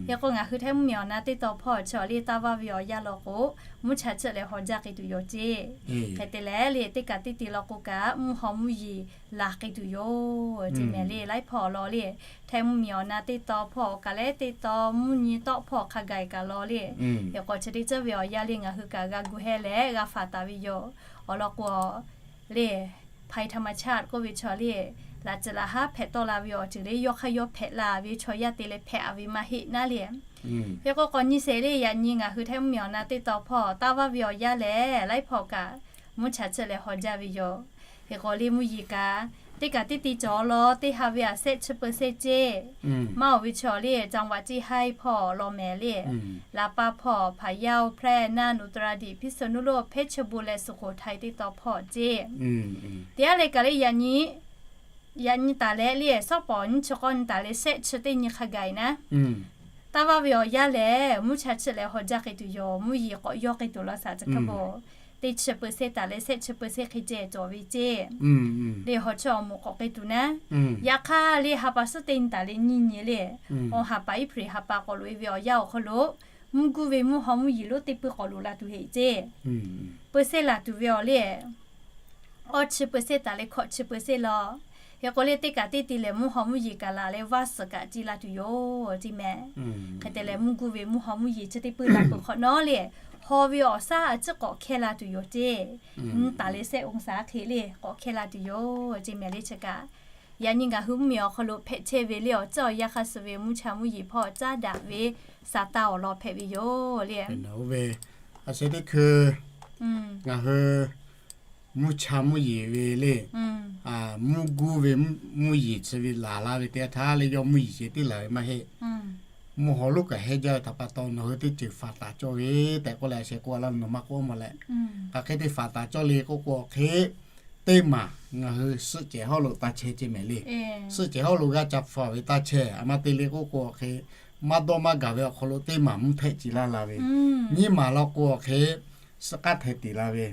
Hk'e k'o ngaˬ hui Htaiˇ mvuhˇ miˬ awˬ na teˇ taw hpawˇ chi awˬ le taˇ vaˇ ve awˬ yanˇ law k'o, mvuhˇ cha cheuˆ leh haw jaˇ k'ai tuˬ yoˬ ceˇ. Hk'e te leh le, teˇ kaꞈ teˇ te law k'o kaꞈ mvuhˇ haw mvuhˇ yeˬ laˬ k'ai tuˬ yoˬ ceˇ mehˍ le. Laiˉ hpawˇ awˬ lawn le, Htaiˇ mvuhˇ miˬ awˬ na teˇ taw hpawˇ kaꞈ leh teˇ taw mvuhˇ nyi tawˆ hpawˇ hk'a gaˬ kaꞈ law le. Hk'e k'o chi teˇ ceuˬ ve awˬ yanˇ le ngaˬ hui kaꞈ g'a gu hehˇ leh g'a faˍ taˍ ve yoˬ. Awˬ lawn k'o le, ภัยธรรมชาติ k'oˆ ve chaw le, laꞈ ceuˬ laꞈ haˉ hpehꞈ tawˆ la ve awˬ ceuˬ le, yawˇ hk'aˇ yawˇ hpehꞈ la ve chaw yaˇ te leh hpehꞈ a ve maˇ heˆ naˉ le. Hk'e k'o k'awꞈ nyi sheˍ le, yaꞈ nyi ngaˬ hui Htaiˇ mvuhˇ miˬ awˬ na teˇ taw hpawˇ taˇ vaˇ ve awˬ yanˇ lehˬ, laiˉ hpawˇ kaꞈ mvuhˇ cha cheuˆ leh haw jaˇ ve yoˬ. Hk'e k'o le mvuhˇ yeˬ kaꞈ teˇ kaꞈ teˇ te cawˬ law, teˇ ha ve aꞈ shehˆ chi เปอร์เซ็นต์ ceˇ. Maˇ oˬ ve chaw le, จังหวัด ceˇ haiˇ hpawˇ law mehˍ le. Laˍ paˍ hpawˇ พะเยา แพร่ น่าน อุตรดิตถ์ พิษณุโลก เพชรบูรณ์ และสุโขทัย teˇ taw hpawˇ ceˇ. Teˇ ha leh kaꞈ le yaꞈ nyi, yaꞈ nyi taˍ leh le, shawˉ pawˍ nyiˇ chi k'awˇ nyi taˍ leh shehˆ chi teˇ nyi hk'a gaˬ naˉ, taˇ vaˇ ve awˬ yanˇ lehˬ mvuhˇ cha cheuˆ leh haw jaˇ k'ai tuˬ yoˬ. Mvuhˇ yeˬ k'awꞈ yawˇ k'ai tuˬ law shaˍ chi hk'e bo, teˇ chi เปอร์เซ็นต์ taˍ leh shehˆ chi เปอร์เซ็นต์ hk'e ceh cawˬ ve ceˇ. Le hawˬ chi awˬ moˍ k'awꞈ k'ai tuˬ naˉ, yaꞈ hk'aˇ le ha pa suhˉ teˇ nyi taˍ leh nyiˇ nyi le, awˬ ha pa Iˉhpriˍ ha pa k'awꞈ loꞈ e ve awˬ yanˇ awˬ hk'aw lo, mvuhˇ guˇ ve mvuhˇ haw mvuhˇ yeˬ lonˉ teˇ pui k'awꞈ loꞈ la tuˬ heˆ ceˇ. เปอร์เซ็นต์ laˬ tuˬ ve awˬ le, awˇ chi เปอร์เซ็นต์ taˍ leh hkawꞈ chi เปอร์เซ็นต์ law. Hk'e k'o le teˇ kaꞈ teˇ te lehˬ mvuhˇ haw mvuhˇ yeˬ kaꞈ laˬ leh vaˇ suhˍ kaꞈ ceˇ la tuˬ yoˬ ceˇ mehˍ. Hk'e te leh mvuhˇ guˇ ve mvuhˇ haw mvuhˇ yeˬ chi teˇ pui la peuˬ hk'awꞈ nawˉ le, haw ve awˬ shaˉ a ciˉ k'awꞈ hkehˇ la tuˬ yoˬ ceˇ. Nyiˇ taˍ leh shehˆ องศา hk'e le k'awꞈ hkehˇ la tuˬ yoˬ ceˇ mehˍ le. Chi kaꞈ yaꞈ nyi ngaˬ hui mvuhˇ miˬ awˬ hk'aw lo hpehꞈ chehˇ ve le awˬ ceuˬ awˬ yanˇ hk'a suh ve mvuhˇ cha mvuhˇ yeˬ hpawˇ caˉ daꞈ ve sa taˇ awˬ lawn hpehꞈ ve yoˬ le. Oˇ ve, a sheh teˇ hkui ngaˬ hui mvuhˇ cha mvuhˇ yeˬ ve le, mvuhˇ guˇ ve mvuhˇ yeˬ chi ve laˬ la ve teˇ htaˇ le, yawˇ mvuhˇ yeˬ ceh teˇ laˬ ve maˇ heˆ. Mvuhˇ haw lonˉ kaꞈ hehnˇ jaˇ ve htaꞈ pa taw nawˬ hui teˇ ceuˬ faˍ taˍ cawˇ ve tehꞈ k'oˆ leh, a sheh k'oˆ a laˇ ve nawˬ maˇ k'oˆ maˇ leh, hk'aˬ hk'e te faˍ taˍ cawˇ le k'oˆ k'o hk'e, teˇ maˬ ngaˬ hui suhˆ cehˬ hawˉ lo taˇ chehˇ ceˇ mehˍ le. Suhˆ cehˬ hawˉ lo g'aˇ ca hpfuh ve taˇ chehˇ. A ma te le k'oˆ k'o hk'e, maˇ dawˇ maˇ gaˬ ve awˬ hk'aw lo teˇ maˬ mvuhˇ htehˆ ci laˇ la ve, nyiˇ maˬ law k'o hk'e, suhˆ k'aˉ hteh tiˍ la ve,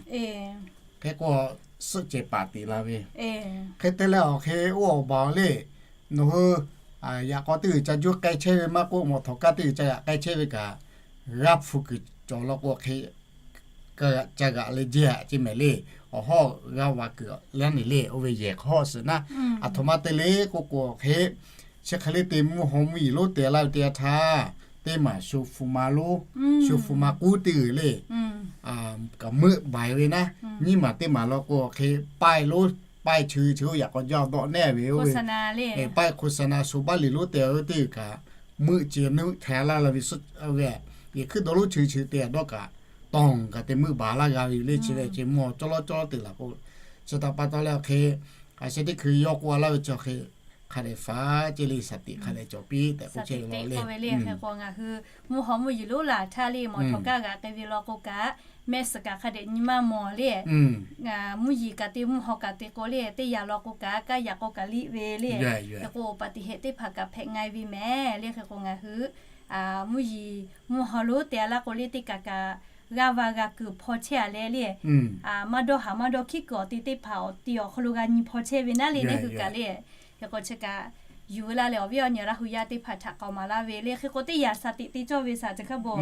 hk'e k'o suhˆ cehˬ paˍ tiˍ la ve, hk'e te leh awˬ hk'e oˇ awˬ baˬ le, nawˬ hui yaꞈ k'aw teˇ g'uiˬ ca juˇ k'ai chehˇ ve maˇ k'oˆ, mawˬ htawnˍ kaˇ teˇ g'uiˬ ca g'aꞈ k'ai chehˇ ve kaꞈ, g'aˇ hpu kuiˬ cawˬ law k'o hk'e, ca g'aꞈ leh jehˇ aꞈ ceˇ mehˍ le. Awˬ hawˉ g'aˇ va kuiˬ leh a nyi le, oˇ ve yehˬ hk'awˇ suhˍ naˉ, aˬ htoꞈ ma te le k'oˆ k'o hk'e, chi hk'e le te mvuhˇ haw mvuhˇ yeˬ lonˉ te laˇ ve teˇ yanˇ htaˇ, teˇ maˬ shu hpu ma lonˉ, shu hpu ma k'uˉ teˇ g'uiˬ le, kaꞈ meuˆ baiˬ ve naˉ, nyiˇ maˬ teˇ maˬ law k'o hk'e, paiˇ lonˉ paiˇ cheu cheu yaꞈ k'aw jaˇ dawˆ nehˇ ve oˇ ve, paiˇ โฆษณา le, paiˇ โฆษณา shu baˆ liꞈ lonˉ te ve teˇ g'uiˬ kaꞈ, meuˆ ce nuˆ hteh laˇ la ve suhˆ ve, yehˬ hkuiˉ dawˇ lonˉ cheu cheu te a dawˇ kaꞈ, tawˬ kaꞈ te meuˆ baˬ laˇ g'a ve le. Chi ve ce mvuhˇ haw cawˇ lawˉ cawˇ lawˉ te laˬ k'o, chi htaꞈ pa taw leh awˬ hk'e, a sheh teˇ hkui yawˇ k'oˆ a laˇ ve chi hk'e, hk'a dehꞈ faˍ ceˇ le, shaˍ tiꞈ hk'a dehꞈ cawˬ piˇ tehꞈ k'oˆ chehˇ ve le. Hk'e k'o ngaˬ hui mvuhˇ haw mvuhˇ yeˬ lonˉ laˬ htaˇ le, mawˬ htawnˍ kaˇ g'aꞈ k'ai ve law k'o kaꞈ, mehˆ suhˍ kaꞈ hk'a dehꞈ nyi maˇ mawˬ le. Mvuhˇ yeˬ kaꞈ te mvuhˇ haw kaꞈ te k'o le, teˇ yanˇ law k'o kaꞈ, kaˇ yaꞈ k'o kaꁢ liˆ ve le. Hk'e k'o อุบัติเหตุ teˇ hpaˍ kaꞈ hpehꞈ nga e ve mehˍ le. Hk'e k'o ngaˬ hui mvuhˇ yeˬ mvuhˇ haw lonˉ te a laˇ k'o le, teˇ kaꞈ kaꞈ g'aˇ va g'a kuiˬ hpaw chehˇ a leh le, maˇ dawˇ haˍ maˇ dawˇ hkiˉ kuiˬ awˬ te teˇ hpaˍ awˬ ti awˬ hk'aw lo g'a nyi hpaw chehˇ ve naˉ le, neˇ hui kaꞈ le. Hk'e k'o chi kaꞈ yuˬ laˇ leh awˬ viˉ awˬ nyi Laˇ huˍ yaˇ teˇ hpaˍ htaꞈ k'aoˍ maˍ laˇ ve le. Hk'e k'o teˇ yanˇ shaˍ tiꞈ te cawˇ ve shaˍ ceuˬ hk'a bo,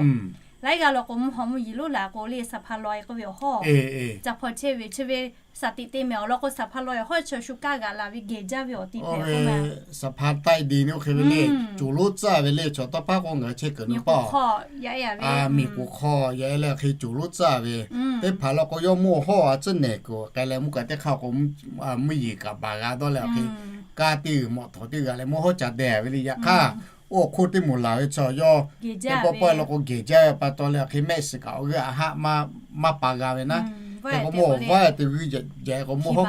laiˉ g'aˇ law k'o mvuhˇ haw mvuhˇ yeˬ lonˉ laˬ k'o le, สะพานลอย k'oˆ ve awˬ hawˉ ca hpaw chehˇ ve chi ve shaˍ tiꞈ te mehˍ awˬ lawn k'o, สะพานลอย awˬ hawˉ chaw shu kaˇ g'aꞈ laˬ ve gehˬ jaˇ ve awˬ ti hpehꞈ k'oˆ ma. สะพานใต้ดิน oˇ hk'e ve le, coˬ lonˉ tcuhˉ ve le, chaw tawˇ paˉ k'o ngaˬ hui chehˇ kuiˬ nuˇ paˇ, miˬ k'oˍ hk'aw yaꞈ e leh hk'e coˬ lonˉ tcuhˉ ve, teˇ hpaˍ law k'o yawˇ mvuhˇ hawˉ a tcuhˉ nehˬ kuiˬ k'ai leh mvuhˇ kaꞈ teˇ hk'aˇ k'o, mvuhˇ yeˬ kaꞈ baˬ g'a dawˇ leh hk'e kaˇ teˇ g'uiˬ mawꞈ htawˍ teˇ g'aꞈ leh mawˇ hawˉ ca deh ve le. Yaꞈ hk'aˇ, oˇ awˬ hk'oˆ teˇ moˍ laˬ ve chaw yawˇ teˇ pawˆ pawˆ lo k'o gehˬ jaˇ ve pa taw leh, awˬ hk'e mehˆ shiˍ kaꞈ awˬ g'euˆ a haˆ maˇ pa g'a ve naˉ. Hk'e k'o mawˇ vaˉ te g'uiˇ jaꞈ k'o mawˇ hawˉ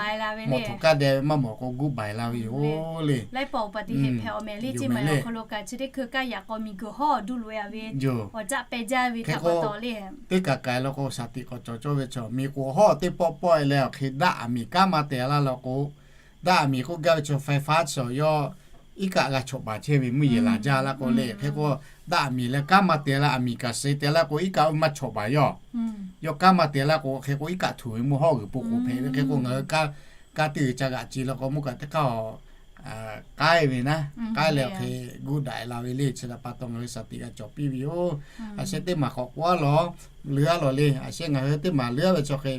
mawꞈ htawˍ kaˇ deh ve maˇ mawˬ k'o guˇ baiˬ la ve yoˬ le. Yoˬ meh le. Hk'e k'o teˇ kaˬ kaiˍ la k'o shaˍ tiꞈ k'awꞈ cawˬ cawˇ ve chaw miˬ k'oˍ hawˉ teˇ pawˆ pawˆ e leh awˬ hk'e daˆ aˬ miˍ kanˉ maˇ te laˇ la k'o, daˆ aˬ miˍ k'oˆ gaˇ ve chaw ไฟฟ้า chi awˬ yawˇ iˉ kaˆ g'a chawꞈ baˬ chehˇ ve mvuhˇ yeˬ laˬ jaˇ la k'o le. Hk'e k'o daˆ aˬ miˍ leh kanˉ maˇ te la, aˬ miˍ kaꞈ suh te la k'o iˉ kaˆ maˇ chawꞈ baˬ yoˬ. Yawˇ kanˉ maˇ te la k'o hk'e k'o iˉ kaˆ htuˬ ve mvuhˇ hawˉ g'uiˬ po k'oˍ hpehꞈ ve. Hk'e k'o ngaˬ hui kaˇ teˇ g'uiˬ ca g'aꞈ ce la k'o mvuhˇ kaꞈ teˇ hk'aˇ k'aiˉ ve naˉ, k'aiˉ leh awˬ hk'e guˇ daiˬ la ve le. Chi htaꞈ pa taw ngaˬ hui shaˍ tiꞈ g'a cawˬ piˇ ve yoˬ. A sheh teˇ maˬ k'awꞈ k'oˆ a lawˬ, leuˉ a lawˬ le. A sheh ngaˬ hui teˇ maˬ leuˉ a ve chaw hk'e,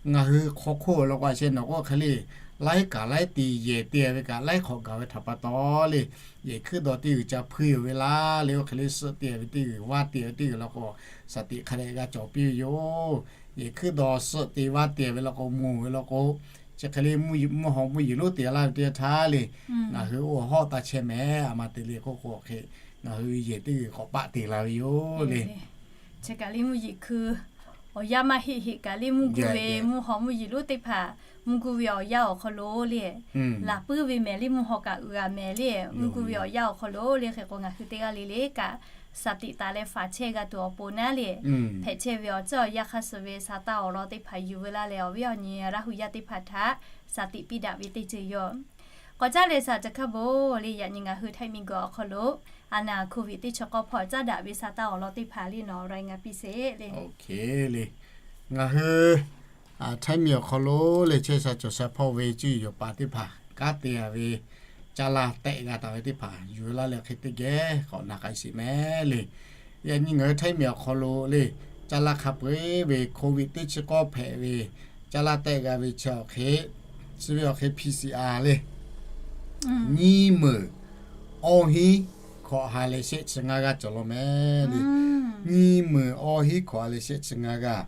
ngaˬ hui hk'aw hk'oˆ lo k'o a sheh nawˬ k'o hk'e le, laiˉ kaꞈ laiˉ te yehˬ te ve kaꞈ laiˉ hk'awꞈ gaˬ ve htaꞈ pa taw le, yehˬ hkuiˉ daw teˇ g'uiˬ ca hpuiˇ ve laˇ le. Oˇ hk'e le suhˆ te ve teˇ g'uiˬ, vaˇ te ve teˇ g'uiˬ la k'o shaˍ tiꞈ hk'a dehꞈ g'a cawˬ piˇ ve yoˬ. Yehˬ hkuiˉ daw suhˆ te vaˇ te ve la k'o moˬ ve la k'o, chi hk'e le mvuhˇ haw mvuhˇ yeˬ lonˉ te laˇ ve teˇ yanˇ htaˇ le, ngaˬ hui oˇ hawˉ taˇ chehˇ mehˍ. A ma te le k'oˆ k'o hk'e, ngaˬ hui yehˬ teˇ g'uiˬ k'awꞈ paˆ te la ve yoˬ le. Chi kaꞈ le mvuhˇ yeˬ hkui awˬ yanˇ maˇ heˆ heˆ kaꞈ le mvuhˇ guˇ ve mvuhˇ haw mvuhˇ yeˬ lonˉ teˇ hpaˍ, mvuhˇ guˇ ve awˬ yanˇ awˬ hk'aw lo le, laˬ puiˉ ve mehˍ le mvuhˇ haw kaꞈ uiˍ g'a mehˍ le, mvuhˇ guˇ ve awˬ yanˇ awˬ hk'aw lo le. Hk'e k'o ngaˬ hui teˇ g'aˇ le le kaꞈ shaˍ tiꞈ taˍ leh faˍ chehˇ g'a tuˬ awˬ pon naˉ le, hpehꞈ chehˇ ve awˬ tcuhˉ awˬ yanˇ hk'a shuˍ ve sa taˇ awˬ lawn teˇ hpaˍ yuˬ veu laˇ leh awˬ viˉ awˬ nyi Laˇ hu yaˇ teˇ hpaˍ htaꞈ shaˍ tiꞈ piˇ daꞈ ve teˇ ceuˬ yoˬ. K'awꞈ caˉ leh shaˍ ca hkaˇ bon le, yaꞈ nyi ngaˬ hui Htaiˇ miˬguiˬ awˬ hk'aw lo a naˍ โควิด teˇ chi k'awˇ hpawˇ caˉ daꞈ ve sa taˇ awˬ lawn teˇ hpaˍ le nawˬ รายงาน piˇ sheˍ le. Ngaˬ hui Htaiˇ miˬ awˬ hk'aw lo le chehˇ sha cawˬ sha hpawˇ ve cuˇ yiˍ yawˬ paˍ teˇ hpaˍ kanˉ te a ve caˇ laˇ tehˆ g'a taˍ ve teˇ hpaˍ yuˬ laˇ leh hk'e teˇ geh k'awꞈ na k'ai sheˍ mehˍ le. Yaꞈ nyi ngaˬ hui Htaiˇ miˬ awˬ hk'aw lo le caˇ laˇ hk'a peu-eˬ ve โควิด teˇ chi k'awˇ hpehꞈ ve caˇ laˇ tehˆ g'a ve chi awˬ hk'e, chi ve awˬ hk'e PCR le nyiˇ meunˍ awˇ hinˉ hkawꞈ ha leh shehˆ chi ngaˇ g'aˇ cawˬ law mehˍ le. Nyiˇ meunˍ awˇ hinˉ hkawꞈ ha leh shehˆ chi ngaˇ g'aˇ.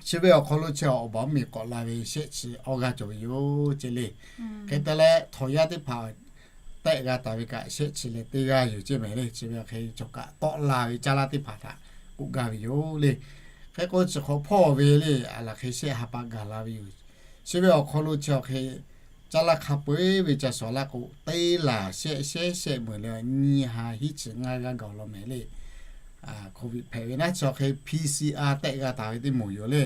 Chi ve awˬ hk'aw lo chi awˬ baˬ mvuhˇ miˬ k'awꞈ la ve shehˆ chi awˇ g'aˇ cawˬ ve yoˬ ce le. Hk'e te leh htawnˍ yaˇ teˇ hpaˍ tehˆ g'a taˍ ve kaꞈ shehˆ chi leh teˇ g'aˇ yoˬ ce mehˍ le. Chi ve awˬ hk'e cawˬ kaꞈ tawˆ la ve caˇ laˇ teˇ hpaˍ htaꞈ k'oˆ gaˇ ve yoˬ le. Hk'e k'o chi hk'awꞈ hpawˇ ve le a laˬ hk'e shehˆ ha pa gaˬ la ve yoˬ. Chi ve awˬ hk'aw lo chi awˬ hk'e caˇ laˇ hk'a peu-eˬ ve ca shawˍ laˇ k'o teˇ laˬ shehˆ shehˆ shehˆ meunˍ leh nyiˇ ha hiˉ chi ngaˇ g'aˇ gaˬ law mehˍ le. โควิด hpehꞈ ve naˉ chi awˬ hk'e PCR tehˆ g'a taˍ ve teˇ moˍ yoˬ le.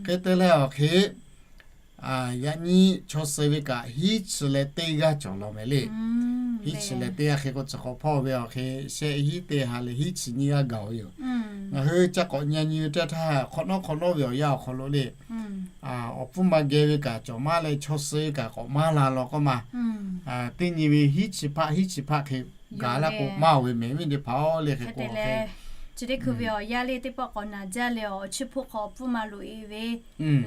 Hk'e te leh awˬ hk'e yaꞈ nyi chaw suh ve kaꞈ hiˉ chi leh teˇ g'aˇ cawˬ law mehˍ le. Hiˉ chi leh teˇ g'aˇ hk'e k'o chi hk'awꞈ hpawˇ ve awˬ hk'e shehˆ hiˉ teˇ ha leh hiˉ chi nyiˇ g'aˇ gaˬ ve yoˬ. Ngaˬ hui ca k'awꞈ nyi nyi ve teˇ htaˇ hk'awꞈ nawˉ hk'awꞈ nawˉ ve awˬ yanˇ awˬ hk'aw lo le awˬ pfuhˇ ma geh ve kaꞈ cawˬ maˇ leh chaw suh ve kaꞈ k'awꞈ maˇ la law k'oˆ ma. Teˇ nyi ve hiˉ chi hpaˆ hiˉ chi hpaˆ hk'e gaˬ laˇ k'o maˇ oˬ ve mehˍ viˉ teˇ hpaˍ le hk'e k'o chi teˇ hkui ve awˬ yanˇ le teˇ pawˆ k'awꞈ naˬ jaˇ leh awˬ chiˇ hpoˆ hk'aw awˬ pfuhˇ ma loꞈ e ve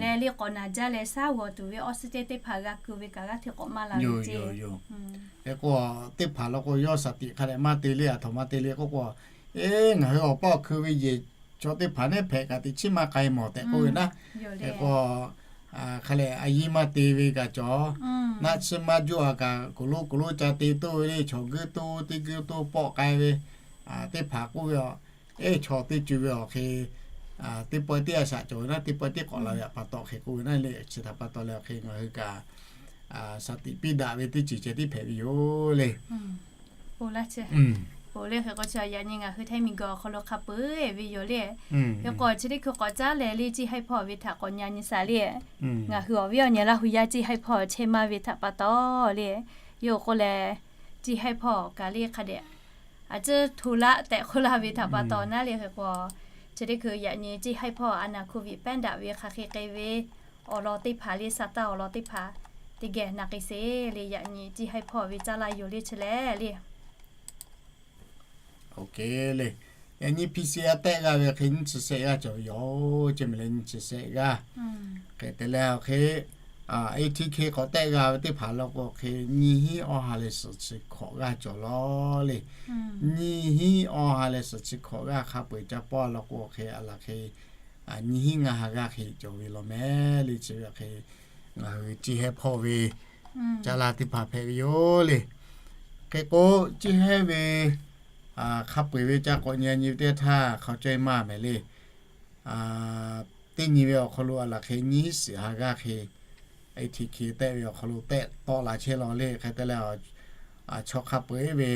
leh le k'awꞈ naˬ jaˇ leh shaˉ g'awˬ tuˬ ve oxygen teˇ hpaˍ g'a keu ve kaꞈ g'aˇ hteꞈ k'awꞈ maˇ la ve ce. Hk'e k'o teˇ hpaˍ law k'o yawˇ shaˍ tiꞈ hk'a dehꞈ maˇ te le, a htoꞈ ma te le k'oˆ k'o, eˬ ngaˬ hui awˬ paˇ awˬ hkui ve yehˬ chaw teˇ hpaˍ neˉ hpehꞈ kaꞈ teꞈ chiˉ maˇ k'ai mawˬ tehꞈ k'oˆ ve naˉ. Hk'e k'o hk'a lehˬ a yiˇ maˇ te ve kaꞈ cawˬ, naˆ chiˇ maˇ juˇ a kaꞈ kuˬ lonˉ kuˬ lonˉ ca te toˇ ve le, chaw guiˇ toˇ teˇ guiˇ toˇ pawˆ k'ai ve teˇ hpaˍ k'oˆ ve a, eˬ chaw teˇ co ve awˬ hk'e teˇ pawehˇ teˇ a shaꞈ cawˬ ve naˉ, teˇ pawehˇ teˇ k'awꞈ la ve pa taw hk'e k'oˆ ve naˉ le. Chi htaꞈ pa taw leh awˬ hk'e ngaˬ hui kaꞈ shaˍ tiꞈ piˇ daꞈ ve teˇ ceuˬ ceh tiˉ hpehꞈ ve yoˬ le. Oˬ le hk'e k'o chi yaꞈ nyi ngaˬ hui Htaiˇ miˬguiˬ awˬ hk'aw lo hk'a peu-eˬ ve yoˬ le. Hk'e k'o chi teˇ hkui k'awꞈ caˉ leh le Ciˇ Haiˇ hpawˇ ve htaꞈ k'awꞈ nyi nyi shaˍ le. Ngaˬ hui awˬ viˉ awˬ nyi Laˇ hu yaˇ Ciˇ Haiˇ hpawˇ chehˇ maˇ ve htaꞈ pa taw le, yawˇ k'oˆ leh Ciˇ Haiˇ hpawˇ kaꞈ le hk'a dehꞈ a ciˉ hto laˇ tehꞈ k'oˆ laˇ ve htaꞈ pa taw naˉ le. Hk'e k'o chi teˇ hkui yaꞈ nyi Ciˇ Haiˇ hpawˇ a naˍ โควิด pehˉ daꞈ ve hk'aˬ hk'e k'ai ve awˬ lawn teˇ hpaˍ le, sa taˇ awˬ lawn teˇ hpaˍ teˇ geh na k'ai sheˍ le. Yaꞈ nyi Ciˇ Haiˇ hpawˇ ve caˇ laˇ yoˬ le chi lehˬ le. Yaꞈ nyi PCR tehˆ g'aˇ ve hk'e nyiˇ chi shehˆ g'aˇ cawˬ ve yoˬ ce mehˍ le, nyiˇ chi shehˆ g'aˇ. Hk'e te leh awˬ hk'e ATK k'awꞈ tehˆ g'a ve teˇ hpaˍ law k'o hk'e nyiˇ hinˉ awˇ ha leh suhˍ chi hkawꞈ g'aˇ cawˬ law le. Nyiˇ hinˉ awˇ ha leh suhˍ chi hkawꞈ g'aˇ hk'a peu-eˬ ca pawˇ law k'o hk'e a laˬ hk'e nyiˇ hinˉ ngaˇ ha g'aˇ hk'e cawˬ ve law mehˍ le. Chi ve hk'e ngaˬ hui Ciˇ Haiˇ hpawˇ ve Caˇ laˇ teˇ hpaˍ hpehꞈ ve yoˬ le. Hk'e k'o, ciˇ hehnˇ ve hk'a peu-eˬ ve ca k'awꞈ nyi nyi ve teˇ htaˇ hk'a caweh maˇ mehˍ le. Teˇ nyi ve awˬ hk'aw lo a laˬ hk'e nyiˇ suhˍ ha g'aˇ hk'e, A T K tehꞈ ve awˬ hk'aw lo tehꞈ tawˆ la chehˇ law le. Hk'e te leh, chaw hk'a peu-eˬ ve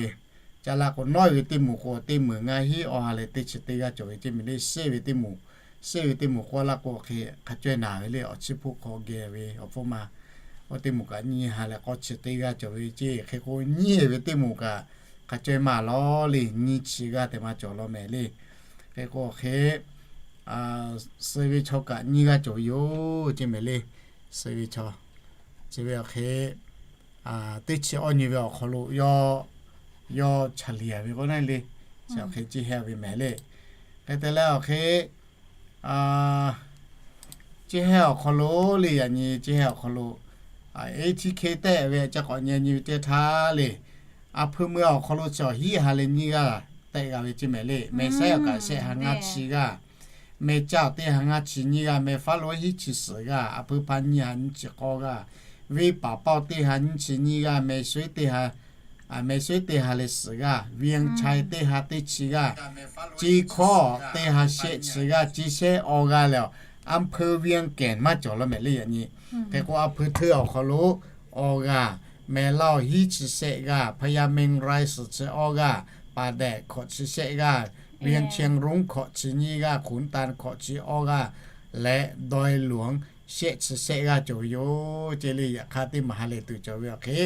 caˇ laˇ k'o, nawˉ ve teˇ moˍ k'o, teˇ meunˍ ngaˇ hinˉ awˬ ha leh teˇ chi teˇ g'aˇ cawˬ ve ceˇ mehˍ le. Seˇ ve teˇ moˍ, seˇ ve teˇ moˍ k'oˆ laˇ k'o hk'e hk'a caweh naˬ ve le. Awˬ chiˇ hpoˆ hk'aw geh ve awˬ hpfuhˇ ma, oˇ teˇ moˍ kaꞈ nyiˇ ha leh k'awˇ chi teˇ g'aˇ cawˬ ve ceˇ. Hk'e k'o, nyiˇ ve teˇ moˍ kaꞈ hk'a caweh maˇ lawˬ le. Nyiˇ chi g'aˇ teꞈ maˇ cawˬ law mehˍ le. Hk'e k'o hk'e, suh ve chaw kaꞈ nyiˇ g'aˇ cawˬ ve yoˬ ceˇ mehˍ le. Suh ve chaw, chi ve awˬ hk'e, teˇ chi awˇ nyi ve awˬ hk'aw lo yawˇ, yawˇ chaˍ liˍ ve k'oˆ naˆ le. Chi awˬ hk'e ciˇ hehnˇ ve mehˍ le. Hk'e te leh awˬ hk'e, ciˇ hehnˇ awˬ hk'aw lo le, yaꞈ nyi ciˇ hehnˇ awˬ hk'aw lo, A T K tehꞈ ve ca k'awꞈ nyi nyi ve teˇ htaˇ le, a hpui mui awˬ hk'aw lo chi awˬ hiˉ ha leh nyiˇ g'aˇ tehꞈ g'a ve ceˇ mehˍ le. Meh saiˉ awˬ kaꞈ shehˆ ha ngaˇ chi g'aˇ, meh caˇ awˬ teˇ ha ngaˇ chi nyiˇ g'aˇ, meh faˉ lo hiˉ chi suhˍ g'aˇ, a hpui hpaˇ nyiˇ ha nyiˇ chi k'awˇ g'aˇ, venˇ paˍ paˇ teˇ ha nyiˇ chi nyiˇ g'aˇ, meh sui teˇ ha, meh sui teˇ ha leh suhˍ g'aˇ, venˇ chaiˇ teˇ ha teˇ chi g'aˇ, ciˇ hkawˇ teˇ ha shehˆ chi g'aˇ, ciˇ shehˆ awˇ g'aˇ leh, a hpui venˇ kehˬ maˇ cawˬ law mehˍ le. Yaꞈ nyi hk'e k'o, a hpui hteuˇ awˬ hk'aw lo awˇ g'aˇ, meh laˇ hiˉ chi shehˆ g'aˇ, hpaˇ yaˇ meh raiˇ suhˍ chi awˇ g'aˇ, paˍ dehꞈ hkawꞈ chi shehˆ g'aˇ, venˇ chehˇ ruˉ hkawꞈ chi nyiˇ g'aˇ, hkunˉ tanˇ hkawꞈ chi awˇ g'aˇ, leh dawˇ luˬ shehˆ chi shehˆ g'aˇ cawˬ ve yoˬ ceˇ le. Yaꞈ hk'aˇ, teˇ maˬ ha lehˬ tuˬ cawˬ ve awˬ hk'e,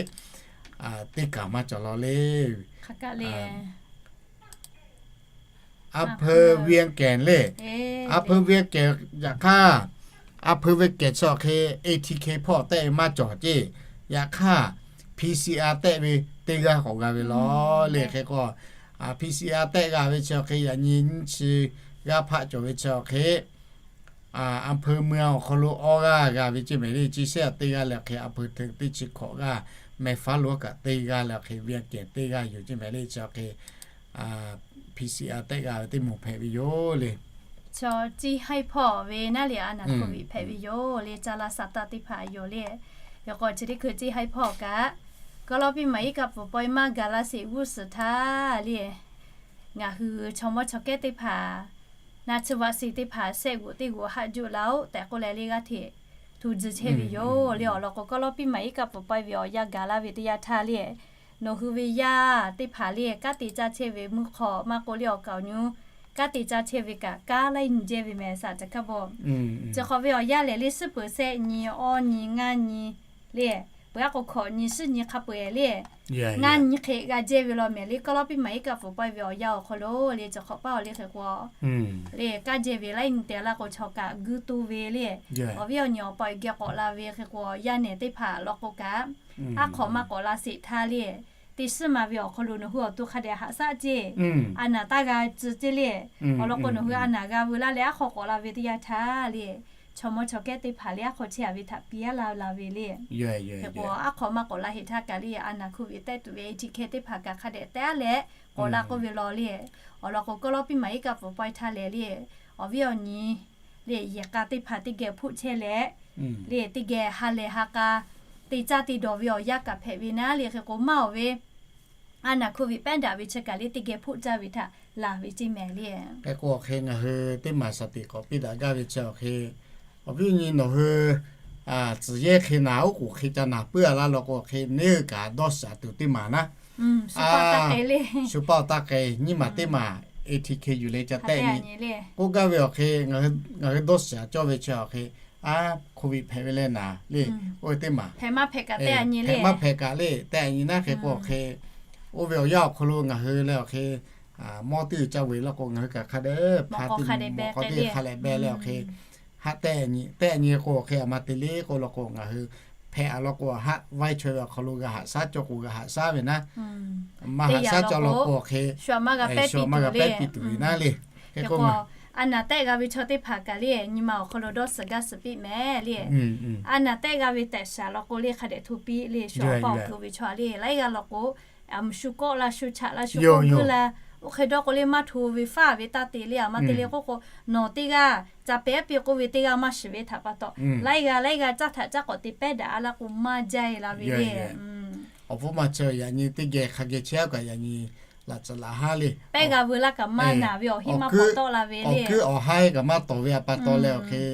teˇ kaˬ maˇ cawˬ law le. A hpui venˇ kehˬ le. A hpui venˇ kehˬ, yaꞈ hk'aˇ, a hpui venˇ kehˬ chi awˬ hk'e A T K hpawˇ tehꞈ ve maˇ cawˬ ceˇ. Yaꞈ hk'aˇ, P C R tehꞈ ve teˇ g'aˇ k'awꞈ g'a ve law le. Hk'e k'o, P C R tehꞈ g'a ve chi awˬ hk'e yaꞈ nyi nyiˇ chi g'aˇ hpaˆ cawˬ ve chi awˬ hk'e, a hpui mui awˬ hk'aw lo awˇ g'aˇ g'a ve ceˇ mehˍ le. Ciˇ shehˆ teˇ g'aˇ leh awˬ hk'e, a hpui hteˇ teˇ chi hkawꞈ g'aˇ, meh faˉ lo kaꞈ teˇ g'aˇ leh awˬ hk'e, venˇ kehˬ teˇ g'aˇ yoˬ ceˇ mehˍ le. Chi awˬ hk'e, P C R tehꞈ g'a ve teˇ moˍ hpehꞈ ve yoˬ le. Chaw ciˇ haiˉ hpawˇ ve naˉ le, a naˍ hkoˍ viꞈ hpehꞈ ve yoˬ le. Caˇ laˇ sa taˇ teˇ hpaˍ yoˬ le. Yaꞈ k'o chi teˇ hkui ciˇ haiˉ hpawˇ kaꞈ, kawˇ lawˇ piˇ maˍ iˉ kaˆ pfuhˍ pawehˇ maˇ ga laˇ sheˍ g'uˇ suhˍ htaˇ le, ngaˬ hui chaw mawˇ chaw kehˉ teˇ hpaˍ, naˆ tsuhˇ vaˆ suh teˇ hpaˍ shehˆ g'uꞈ teˇ g'uꞈ haˆ juˆ laˇ-oˆ tehꞈ k'oˆ leh le g'aˇ hteꞈ hto tcuh chehˇ ve yoˬ le. Awˬ lawn k'o, kawˇ lawˇ piˇ maˍ iˉ kaˆ pfuhˍ pawehˇ ve awˬ yanˇ gaˬ laˇ ve teˇ yanˇ htaˇ le, nawˬ hui ve yaˇ teˇ hpaˍ le, kanˉ te caˇ chehˇ ve mvuhˇ hk'aw maˇ k'oˆ le, awˬ kaˍ awˬ nyi kanˉ te caˇ chehˇ ve kaꞈ kanˉ laiˉ nyi jehˇ ve mehˍ saˍ ca hkaˇ bawˬ. Chi hk'awꞈ ve awˬ yanˇ lehˬ le, suhˉ peuˬ shehˆ nyi, awˇ nyi, ngaˇ nyi le, peuˬ aˉ k'o hkawꞈ nyi, suhˉ nyi hk'a peu-eˬ le, ngaˇ nyi hk'e g'a jehˇ ve law mehˍ le. Kawˇ lawˇ piˇ maˍ iˉ kaˆ pfuhˍ pawehˇ ve awˬ yanˇ awˬ hk'aw lo le, chi hk'awꞈ paˉ awˬ le hk'e k'o le, kanˉ jehˇ ve laiˉ nyi te laˇ k'o, chaw kaꞈ guiˇ tuˇ ve le, awˬ viˉ awˬ nyi awˬ pa awˬ geh k'awꞈ la ve hk'e k'o, yaˇ nehˬ teˇ hpaˍ law k'o kaꞈ, aˉ hk'awꞈ maˇ k'awꞈ la sheˍ htaˇ le, teˇ suhˉ ma ve awˬ hk'aw lo nawˬ hui awˬ to hk'a dehꞈ haꞈ shaˉ ceˇ, a naˍ taˇ g'a tcuh ceˇ le. Awˬ lawn k'o, nawˬ hui a naˍ g'a veu laˇ leh aˉ hk'awꞈ k'awꞈ la ve teˇ yanˇ htaˇ le, chaw mawˇ chaw kehˉ teˇ hpaˍ le aˉ hk'awꞈ chehˇ a ve htaꞈ piˇ aˉ la la ve le. Hk'e k'o, aˉ hk'awꞈ maˇ k'awꞈ la sheˍ htaˇ kaꞈ le, a naˍ hkoˍ viꞈ tehꞈ tuˬ ve A T K teˇ hpaˍ kaꞈ hk'a dehꞈ tehˉ leh k'awꞈ la k'oˆ ve law le. Awˬ lawn k'o, kawˇ lawˇ piˇ maˍ iˉ kaˆ pfuhˍ pawehˇ htaˇ lehˬ le, awˬ viˉ awˬ nyi le, yehˬ k'a teˇ hpaˍ teˇ geh hpoˆ chehˇ leh le, teˇ geh ha lehˬ ha k'a te caˇ te dawˬ ve awˬ yanˇ kaꞈ hpehꞈ ve naˉ le. Hk'e k'o, maˇ awˬ ve a naˍ hkoˍ viꞈ pehˉ daꞈ ve chi kaꞈ le, teˇ geh hpoˆ caˇ ve htaꞈ laˬ ve ceˇ mehˍ le. Hk'e k'o, awˬ hk'e ngaˬ hui teˇ maˬ shaˍ tiꞈ k'awꞈ piˇ daꞈ gaˇ ve chi awˬ hk'e, awˬ viˉ awˬ nyi nawˬ hui tcuhˍ yehˇ hk'e naˍ oˉ k'oˍ hk'e ca naˍ puiˉ a laˇ law k'o, awˬ hk'e neˇ hui kaꞈ dawˇ shaˍ tuˬ teˇ maˬ naˉ, shu paˇ taˇ k'ai, nyiˇ maˬ teˇ maˬ A T K yuˬ leh ca tehˆ nyi k'oˆ gaˇ ve awˬ hk'e, ngaˬ hui dawˇ shaˍ cawˇ ve chi awˬ hk'e, aˉ hkoˍ viꞈ hpehꞈ ve leh naˍ le, oˇ ve teˇ maˬ hpehꞈ maˇ hpehꞈ kaꞈ tehˆ nyi le, hpehꞈ maˇ hpehꞈ kaꞈ le tehˆ nyi naˉ. Hk'e k'o, awˬ hk'e oˇ ve awˬ yanˇ awˬ hk'aw lo ngaˬ hui leh awˬ hk'e mawˇ teˇ g'uiˬ ca ve law k'o, ngaˬ hui kaꞈ hk'a dehꞈ hpa teˇ mawˬ k'aw teˇ hk'a leh beh leh awˬ hk'e, haˆ tehˆ nyi tehˆ nyi k'o, awˬ hk'e a ma te le k'oˆ law k'o, ngaˬ hui hpehꞈ a law k'o, haˆ vaiˇ chaweh ve awˬ hk'aw lo g'a haꞈ shaˉ cawˇ k'o g'a haꞈ shaˉ ve naˉ, maˇ haꞈ shaˉ cawˇ law k'o, awˬ hk'e shu maˇ g'a pehˇ piˇ tuˬ ve naˉ le. Hk'e k'o, a naˍ tehˆ g'a ve chaw teˇ hpaˍ kaꞈ le, nyi ma awˬ hk'aw lo dawˇ suhˍ gaˇ suhˍ piˇ mehˍ le. A naˍ tehˆ g'a ve tehꞈ shaˍ law k'o le, hk'a dehꞈ hto piˇ le. Shu awˬ pa awˬ kuˬ ve chaw le, laiˉ g'aˇ law k'o, a mvuhˇ shu kawˆ la, shu chaꞈ la, shu kawˆ guˇ la, Oˇ hk'e dawˇ k'o le maˇ hto ve faˇ ve taˇ te le a, maˇ te le k'oˆ k'o, nawˬ teˇ g'aˇ ca pehˉ piˇ k'oˆ ve teˇ g'aˇ maˇ shiˍ ve htaꞈ pa taw, laiˉ g'aˇ laiˉ g'aˇ caˇ htaꞈ caˇ k'awꞈ te pehˉ daꞈ a laˇ k'o maˇ jaˇ e la ve le. Awˬ pfuhˇ maˇ chehˇ, yaꞈ nyi teˇ geh hk'a geh chehˇ kaꞈ yaꞈ nyi laꞈ tcuhˍ laꞈ haˉ le, pehˉ g'a veu laˇ kaꞈ maˇ naˬ ve awˬ heˆ maˇ k'awꞈ tawˆ la ve le. Awˬ kuiˉ awˬ haiˉ kaꞈ maˇ tawˍ ve a pa taw leh awˬ hk'e,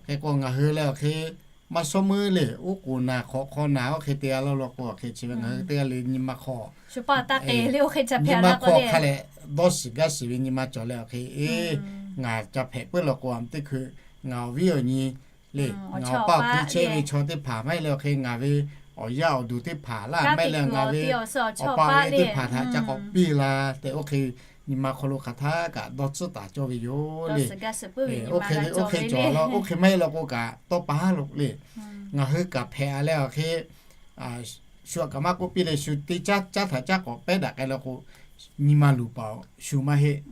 hk'e k'o ngaˬ hui leh awˬ hk'e maˇ shawˉ meuˇ le, oˉ k'oˍ naˬ hk'awꞈ hk'aw naˬ oˇ hk'e te a laˇ law k'o awˬ hk'e chi ve ngaˬ hui teˇ g'aˇ le nyi ma hk'aw, nyi ma hk'aw hk'a leh dawˇ shiˍ gaˇ shiˍ ve nyi ma cawˬ leh awˬ hk'e, eˇ, ngaˬ ca hpehꞈ puiˉ law k'o a teˇ hkui ngaˬ awˬ viˉ awˬ nyi le, ngaˬ awˬ pa awˬ hkui chehˇ ve chaw teˇ hpaˍ maˇ heˆ leh awˬ hk'e ngaˬ ve awˬ yaˇ awˬ duˬ teˇ hpaˍ laˇ maˇ heˆ leh ngaˬ ve awˬ pa awˬ e teˇ hpaˍ htaꞈ ca k'awꞈ piˇ la tehꞈ oˇ hk'e nyi ma hk'aw lo hk'aˬ htaˇ kaꞈ dawˇ tcuhˉ taˍ cawˇ ve yoˬ le. Oˇ hk'e oˇ hk'e cawˬ la, oˇ hk'e maˇ heˆ law k'o kaꞈ tawˇ pa haˉ lo le. Ngaˬ hui kaꞈ hpehꞈ a leh awˬ hk'e shu aꞈ kaꞈ maˇ k'oˆ piˇ leh shu teˇ caˉ caˉ htaꞈ caˇ k'awꞈ pehˉ daꞈ k'ai law k'o, nyi ma luˬ paˍ shu maˇ heˆ.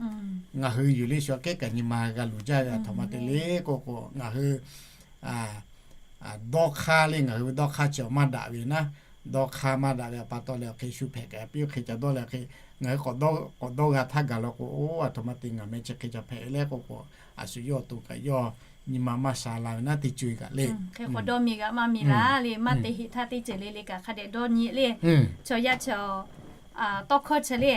Ngaˬ hui yuˬ le shu aꞈ kehˉ kaꞈ nyi ma g'a luˬ jaˇ ve a htoꞈ ma te le k'oˆ k'o ngaˬ hui dawˇ hk'aˇ le, ngaˬ hui ve dawˇ hk'aˇ chi awˬ maˇ daꞈ ve naˉ, dawˇ hk'aˇ maˇ daꞈ ve a pa taw leh awˬ hk'e shu hpehꞈ kaꞈ piˇ oˇ hk'e ca dawˇ leh awˬ hk'e ngaˬ hui k'awꞈ dawˇ g'a htaˇ gaˬ law k'o, oˇ a htoꞈ ma te ngaˬ meh chi hk'e ca hpehꞈ ve le k'oˆ k'o, a shu yawˇ awˬ to kaꞈ yawˇ nyi ma maˇ sha la ve naˉ teˇ co e kaꞈ le. Hk'e k'o dawˇ mi g'a maˇ mi la le, maˇ te heꞈ htaˇ teˇ ceuˬ le le kaꞈ hk'a dehꞈ dawˇ nyi le. Chaw yaˇ chaw tawˇ hkawˇ chi le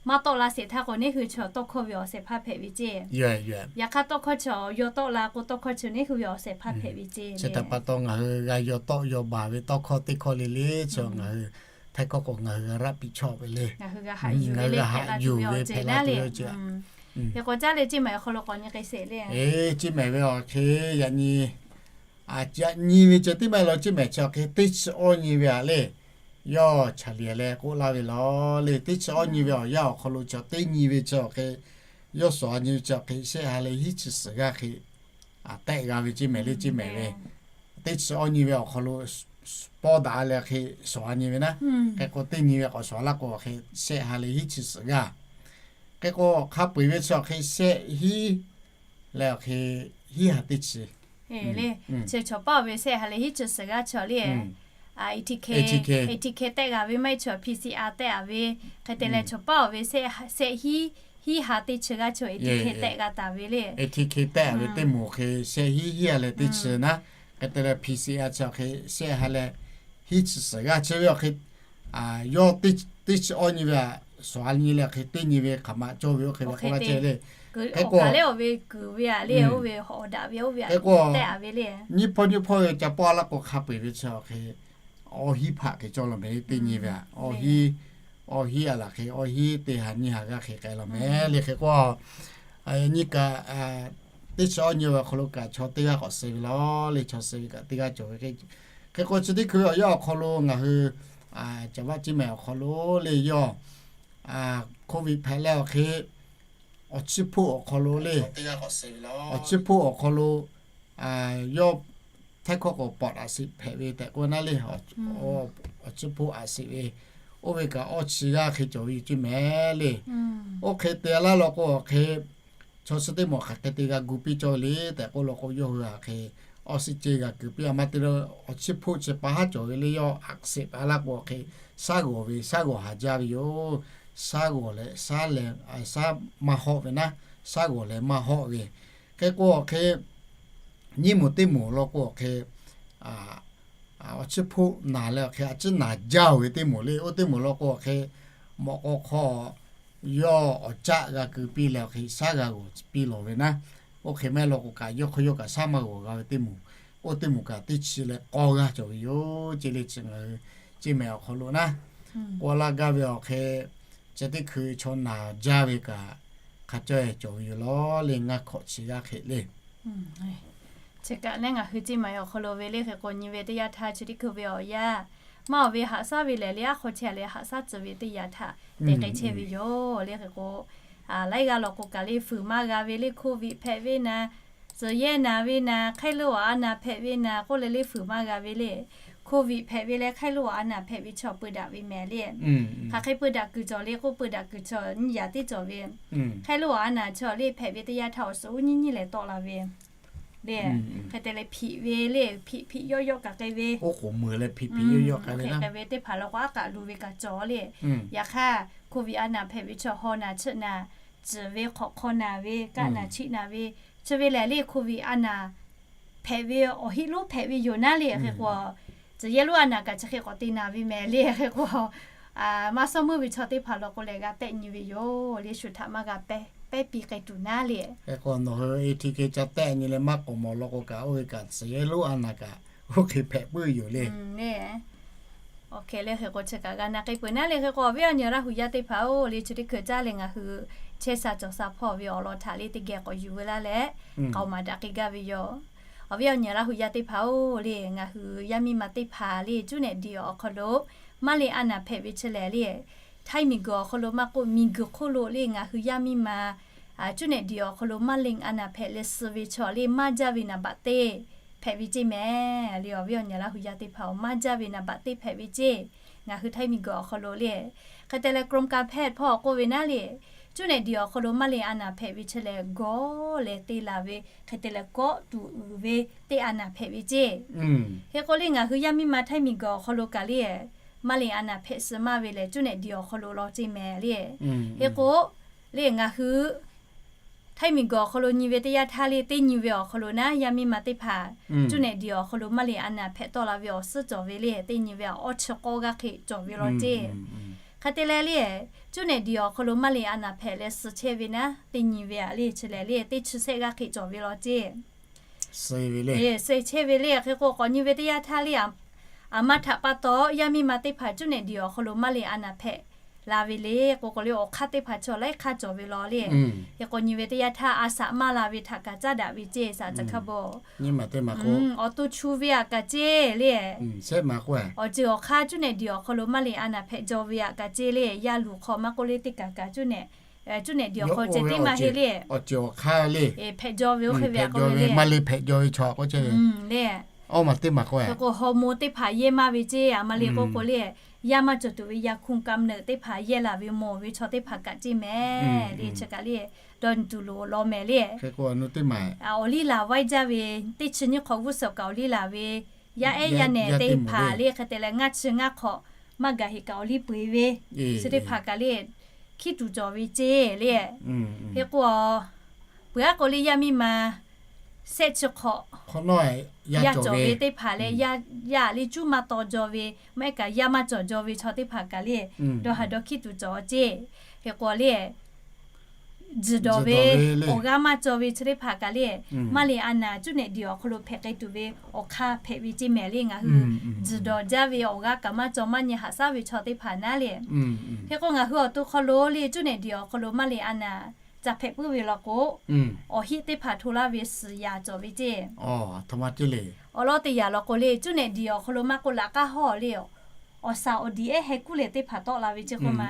maˇ tawˆ la sheˍ htaˇ k'o neˇ hui chaw tawˇ hkawˇ ve awˬ shehˍ hpaˇ hpehꞈ ve ceˇ. Yaꞈ hk'aˇ tawˇ hkawˇ chaw yaw tawˆ la k'o tawˇ hkawˇ chi neˇ hui ve awˬ shehˍ hpaˇ hpehꞈ ve ceˇ. Chi htaꞈ pa taw ngaˬ hui g'a yaw tawˆ yaw baˬ ve tawˇ hkawˇ teˇ hkawˇ le le chi ngaˬ hui htaiˇ hkawˇ k'o ngaˬ hui g'a raˆ piˇ chawˆ ve le. Ngaˬ hui g'a haꞈ yuˬ ve le hpehꞈ la tuˬ ve awˬ ceuˬ naˉ le. Hk'e k'o caˇ le ceˇ mehˍ awˬ hk'aw lo k'awꞈ nyi k'ai sheˍ le. Eˇ, ceˇ mehˍ ve awˬ hk'e yaꞈ nyi, yaꞈ nyi ve ceh teˇ maˇ heˆ law ceˇ mehˍ chi awˬ hk'e teˇ chi awˇ nyi ve a le. Yawˇ chaˬ liꞈ leh k'oˆ laˇ ve law le, teˇ chi awˇ nyi ve awˬ yanˇ awˬ hk'aw lo chaw teˇ nyi ve chi awˬ hk'e, yawˇ shawˍ a nyi ve chi awˬ hk'e shehˆ ha leh hiˉ chi suhˍ g'aˇ hk'e tehˆ g'a ve ceˇ mehˍ le ceˇ mehˍ ve. Teˇ chi awˇ nyi ve awˬ hk'aw lo pawˇ daꞈ leh awˬ hk'e shawˍ a nyi ve naˉ. Hk'e k'o teˇ nyi ve k'awꞈ shawˍ laˇ k'o awˬ hk'e shehˆ ha leh hiˉ chi suhˍ g'aˇ. Hk'e k'o hk'a peu eˬ ve chi awˬ hk'e shehˆ hiˉ leh awˬ hk'e hiˉ ha teˇ chi le. Chi chaw paˇ awˬ ve shehˆ ha leh hiˉ chi suhˍ g'aˇ chaw le. A T K, A T K tehˆ g'a ve maˇ heˆ chaw P C R tehˆ a ve. Hk'e te leh chaw paˇ awˬ ve shehˆ hiˉ, hiˉ ha teˇ chi g'aˇ chaw A T K tehˆ g'a taˍ ve le. A T K tehˆ a ve teˇ moˍ hk'e shehˆ hiˉ hiˉ ha leh teˇ chi naˉ. Hk'e te leh P C R chi awˬ hk'e shehˆ ha leh hiˉ chi suhˍ g'aˇ chi ve awˬ hk'e yawˇ teˇ chi awˇ nyi ve a shawˍ a nyi leh awˬ hk'e teˇ nyi ve hk'aˬ ma cawˇ ve oˇ hk'e ve k'oˆ laˇ ceh le. Hk'e k'o le awˬ ve kuiˬ ve a le, oˇ ve awˬ daꞈ ve oˇ ve tehˆ a ve le. Nyiˇ hpawˇ nyiˇ hpawˇ ve ca pawˆ a laˇ k'o hk'a peu eˬ ve chi awˬ hk'e awˇ hiˉ hpaˆ hk'e cawˇ law mehˍ le teˇ nyi ve a. Awˇ hiˉ, awˇ hiˉ a laˬ hk'e awˇ hiˉ teˇ ha nyiˇ ha g'aˇ hk'e k'ai law mehˍ le. Hk'e k'o nyi kaꞈ teˇ chi awˇ nyi ve awˬ hk'aw lo kaꞈ chaw teˇ g'aˇ k'awꞈ suh ve law le, chaw suh ve kaꞈ teˇ g'aˇ cawˬ ve. Hk'e k'o chi teˇ hkui ve awˬ yanˇ awˬ hk'aw lo ngaˬ hui Caˍ vaˆ ceˇ mehˍ awˬ hk'aw lo le yawˇ COVID hpehꞈ leh awˬ hk'e awˬ chiˇ hpoˆ awˬ hk'aw lo le, awˬ chiˇ hpoˆ awˬ hk'aw lo yawˇ htaiˇ hkawˇ k'o pawꞈ aꞈ shiˍ hpehꞈ ve tehꞈ k'oˆ ve naˉ le. Awˬ chiˇ hpoˆ aꞈ shiˍ ve oˇ ve kaꞈ awˇ chi g'aˇ hk'e cawˬ ve ceˇ mehˍ le. Oˇ hk'e te laˇ law k'o awˬ hk'e chaw chi teˇ moˍ hk'aˬ hk'e te g'a gu piˇ cawˇ ve le tehꞈ k'oˆ law k'o yawˇ hui a hk'e awˇ shiˍ ceˇ g'a kuˬ piˇ a maˇ te le. Awˬ chiˇ hpoˆ chi pa haˉ cawˬ ve le yawˇ aꞈ shiˍ pa laˇ k'o awˬ hk'e shaˉ g'awˬ ve shaˉ g'awˬ haˍ jaˇ ve yoˬ. Shaˉ g'awˬ leh shaˉ leh shaˉ maˇ hawˆ ve naˉ, shaˉ g'awˬ leh maˇ hawˆ ve. Hk'e k'o awˬ hk'e nyiˇ moˍ teˇ moˍ law k'o awˬ hk'e awˬ chiˇ hpoˆ naˬ leh awˬ hk'e a ciˉ naˬ jaˇ-oˬ ve teˇ moˍ le. Oˇ teˇ moˍ law k'o awˬ hk'e mawꞈ k'aw hk'aw yawˇ awˬ caˆ g'a keu piˇ leh awˬ hk'e shaˉ g'a g'awˬ piˇ lawˬ ve naˉ. Oˇ hk'e maˇ heˆ law k'o kaꞈ yawˇ hk'aw yawˇ kaꞈ shaˉ maˇ g'awˬ g'a ve teˇ moˍ, oˇ teˇ moˍ kaꞈ teˇ chi leh k'awˇ g'aˇ cawˬ ve yoˬ ceˇ le. Chi ngaˬ hui ceˇ mehˍ awˬ hk'aw lo naˉ k'oˆ laˇ gaˇ ve awˬ hk'e chi teˇ hkui chaw naˬ jaˇ ve kaꞈ hk'a cawˇ cawˬ ve yoˬ law le ngaˇ hkawꞈ chi g'aˇ hk'e le. Chi kaꞈ leh ngaˬ hui ceˇ mehˍ awˬ hk'aw lo ve le hk'e k'o nyi ve teˇ yanˇ htaˇ chi teˇ hkui ve awˬ yanˇ maˇ awˬ ve haꞈ shaˉ ve lehˬ le aˉ hk'aw chehˇ leh haꞈ shaˉ tcuh ve teˇ yanˇ htaꞈ te k'ai chehˇ ve yoˬ le hk'e k'o laiˉ g'aˇ law k'o kaꞈ le fuiˍ maˇ g'a ve le COVID hpehꞈ ve naˍ, tcuh yehˇ naˍ ve naˍ, hk'aˇ lo a naˍ hpehꞈ ve naˍ k'oˆ leh le fuiˍ maˇ g'a ve le. COVID hpehꞈ ve leh hk'aˇ lo a naˍ hpehꞈ ve chaw peu daꞈ ve mehˍ le. Hk'aˬ hk'e peu daꞈ kuiˬ cawˬ le k'oˆ peu daꞈ kuiˬ chaw nyiˇ yaꞈ tiˉ cawˬ ve. Hk'aˇ lo a naˍ chaw le hpehꞈ ve teˇ yanˇ htaˇ awˬ suhˍ uˉ nyiˇ nyiˇ leh tawˆ la ve le, hk'e te leh hpiꞈ ve le, hpiꞈ hpiꞈ yawˆ yawˆ kaꞈ k'ai ve, hk'e k'ai ve teˇ hpaˍ law k'o aˉ k'aꞈ luˬ ve kaꞈ cawˬ le. Yaꞈ hk'aˇ, Covid a naˍ hpehꞈ ve chaw haw naˍ cheuˆ naˍ, tcuhˍ ve hk'awꞈ hk'aw naˍ ve, kaˆ naˍ chiˆ naˍ ve, chi ve lehˬ le Covid a naˍ hpehꞈ ve awˬ heˆ lonˉ hpehꞈ ve yoˬ naˉ le. Hk'e k'o, tcuhˍ yehˇ lonˉ a naˍ kaꞈ chi hk'e k'awꞈ te naˍ ve mehˍ le. Hk'e k'o, maˇ shawˉ meuˇ ve chaw teˇ hpaˍ law k'o lehˬ g'a tehˆ nyi ve yoˬ le. Shu htaꞈ maˇ g'a pehˇ piˇ k'ai tuˬ naˉ le. Hk'e k'o nawˬ hui A T K ca tehˆ nyi leh maˇ k'awꞈ mawˬ law k'o kaꞈ, oˇ ve kaꞈ tcuhˍ yehˇ lonˉ a naˍ kaꞈ oˇ hk'e hpehꞈ puiˉ yoˬ le. Oˇ hk'e le hk'e k'o chi kaꞈ g'a na k'ai peuˬ naˉ le. Hk'e k'o awˬ viˉ awˬ nyi Laˇ hu yaˇ teˇ hpaˍ-oˬ le, chi teˇ hkui caˇ leh ngaˬ hui chehˇ sha cawˬ sha hpawˇ ve awˬ lawn htaꞈ le teˇ geh k'awꞈ yuˬ ve laˇ leh, k'aoˍ maˍ daꞈ k'ai gaˇ ve yoˬ. Awˬ viˉ awˬ nyi Laˇ hu yaˇ teˇ hpaˍ-oˬ le, ngaˬ hui yaˇ miˇ ma teˇ hpaˍ le cuˇ nehˬ diˬ awˬ hk'aw lo maˇ le a naˍ hpehꞈ ve chi lehˬ le, htaiˇ miˬ guiˬ awˬ hk'aw lo maˇ k'oˆ, miˬ guiˬ hk'oˆ lo le ngaˬ hui yaˇ miˇ ma cuˇ nehˬ diˬ awˬ hk'aw lo maˇ le a naˍ hpehꞈ leh suh ve chaw le maˇ jaˇ ve naˍ baꞈ teˇ hpehꞈ ve ceˇ mehˍ le. Awˬ viˉ awˬ nyi Laˇ hu yaˇ teˇ hpaˍ-oˬ, maˇ jaˇ ve naˍ baꞈ teˇ hpehꞈ ve ceˇ. Ngaˬ hui htaiˇ miˬ guiˬ awˬ hk'aw lo le, hk'e te leh กรมการแพทย์ hpawˇ k'oˆ ve naˉ le, cuˇ nehˬ diˬ awˬ hk'aw lo maˇ le a naˍ hpehꞈ ve chi lehˬ gawˇ leh te laˬ ve, hk'e te leh kawˆ tuˬ uiˍ ve teˇ a naˍ hpehꞈ ve ceˇ. Hk'e k'o le ngaˬ hui yaˇ miˇ ma htaiˇ miˬ guiˬ awˬ hk'aw lo kaꞈ le, maˇ le a naˍ hpehꞈ suh maˇ ve lehˬ cuˇ nehˬ diˬ awˬ hk'aw lo law ceˇ mehˍ le. Hk'e k'o le ngaˬ hui htaiˇ miˬ guiˬ awˬ hk'aw lo nyi ve teˇ yanˇ htaˇ le, teˇ nyi ve awˬ hk'aw lo naˉ yaˇ miˇ ma teˇ hpaˍ cuˇ nehˬ diˬ awˬ hk'aw lo maˇ le a naˍ hpehꞈ tawˆ la ve awˬ suhˉ cawˬ ve le, teˇ nyi ve awˬ awˇ chi k'awˇ g'aˇ hk'e cawˬ ve law ceˇ. Hk'e te leh le, cuˇ nehˬ diˬ awˬ hk'aw lo maˇ le a naˍ hpehꞈ leh suh chehˇ ve naˉ, teˇ nyi ve aꞈ le chi lehˬ le teˇ chi shehˆ g'aˇ hk'e cawˬ ve law ceˇ. Suh chehˇ ve le. Hk'e k'o k'awꞈ nyi ve teˇ yanˇ htaˇ le, aˬ ma htaꞈ pa taw yaˇ miˇ ma teˇ hpaˍ cuˇ nehˬ diˬ awˬ hk'aw lo maˇ le a naˍ hpehꞈ la ve le k'o k'o le awˬ hk'aˇ teˇ hpaˍ chaw laiˉ hk'aˇ cawˬ ve law le. Hk'e k'o nyi ve teˇ yanˇ htaˇ a shaꞈ maˇ la ve htaꞈ kaꞈ caˉ daꞈ ve ceˇ, shaˍ caˬ hkaˇ bo. Awˬ to chu ve aꞈ kaꞈ ceˇ le. Awˬ ceuˬ awˬ hk'aˇ cuˇ nehˬ diˬ awˬ hk'aw lo maˇ le a naˍ hpehꞈ jaw ve aꞈ kaꞈ ceˇ le, yaˇ luˬ hk'aw maˇ k'oˆ le teˇ kaˬ kaꞈ cuˇ nehˬ, cuˇ nehˬ diˬ awˬ hk'aw ceh tiˉ maˇ heˆ le. Awˬ ceuˬ awˬ hk'aˇ le, hpehꞈ jaw ve oˇ hk'e ve k'o le, maˇ le hpehꞈ jaw ve chaw k'o ceˇ le. Awˬ ma teˇ maˬ k'o, hk'e k'o hawꞈ mo teˇ hpaˍ yehˇ maˇ ve ceˇ, aˬ ma le k'oˆ k'o le, yaˇ maˇ cawˬ tuˬ ve ยาคุมกำเนิด teˇ hpaˍ yehˇ laˬ ve mawˬ ve chaw teˇ hpaˍ kaꞈ ceˇ mehˍ le. Chi kaꞈ le dawˇ nyi tuˬ loˍ law mehˍ le. Awˬ liˇ laˬ vaiˇ jaˇ ve, teˇ chi nyiˇ hk'awꞈ g'uˇ suhˍ kaꞈ awˬ liˇ laˬ ve, yaˇ ehˉ yaˇ nehˬ teˇ hpaˍ le hk'e te leh ngaˇ chi ngaˇ hk'awꞈ maˇ gaˬ heꞈ kaꞈ awˬ liˇ peu-eˬ ve, chi teˇ hpaˍ kaꞈ le hkiˇ tuˬ cawˬ ve ceˇ le. Hk'e k'o, peuˬ aˉ k'o le yaˇ miˇ ma shehˆ chi hk'awꞈ yaˇ cawˬ ve teˇ hpaˍ leh, yaˇ le cuˉ maˇ taw jaw ve, maˇ heˆ kaꞈ yaˇ maˇ cawˬ jaw ve chaw teˇ hpaˍ kaꞈ le dawˇ haˍ dawˇ hkiˇ tuˬ cawˬ ceˇ. Hk'e k'o le tzuhˬ dawˬ ve awˬ g'aˇ maˇ cawˬ ve chi teˇ hpaˍ kaꞈ le, maˇ le a naˍ cuˇ nehˬ diˬ awˬ hk'aw lo hpehꞈ k'ai tuˬ ve awˬ hk'aˇ hpehꞈ ve ceˇ mehˍ le. Ngaˬ hui tzuhˬ dawˬ jaˇ ve awˬ g'aˇ kaꞈ maˇ cawˬ, maˇ nyi haꞈ shaˉ ve chaw teˇ hpaˍ naˉ le. Hk'e k'o ngaˬ hui awˬ to hk'aw lo le cuˇ nehˬ diˬ awˬ hk'aw lo maˇ le a naˍ ca hpehꞈ puiˉ ve law k'o, awˬ heˆ teˇ hpaˍ hto laˇ ve suhˍ yaˍ cawˬ ve ceˇ. Awˬ lawn teˇ yanˇ law k'o le cuˇ nehˬ diˬ awˬ hk'aw lo maˇ k'oˆ laꞈ k'aˉ hawˇ le, awˬ shaˍ awˬ diˍ ehˉ heh kuˉ lehˬ teˇ hpaˍ tawˆ la ve ceˇ k'oˆ ma.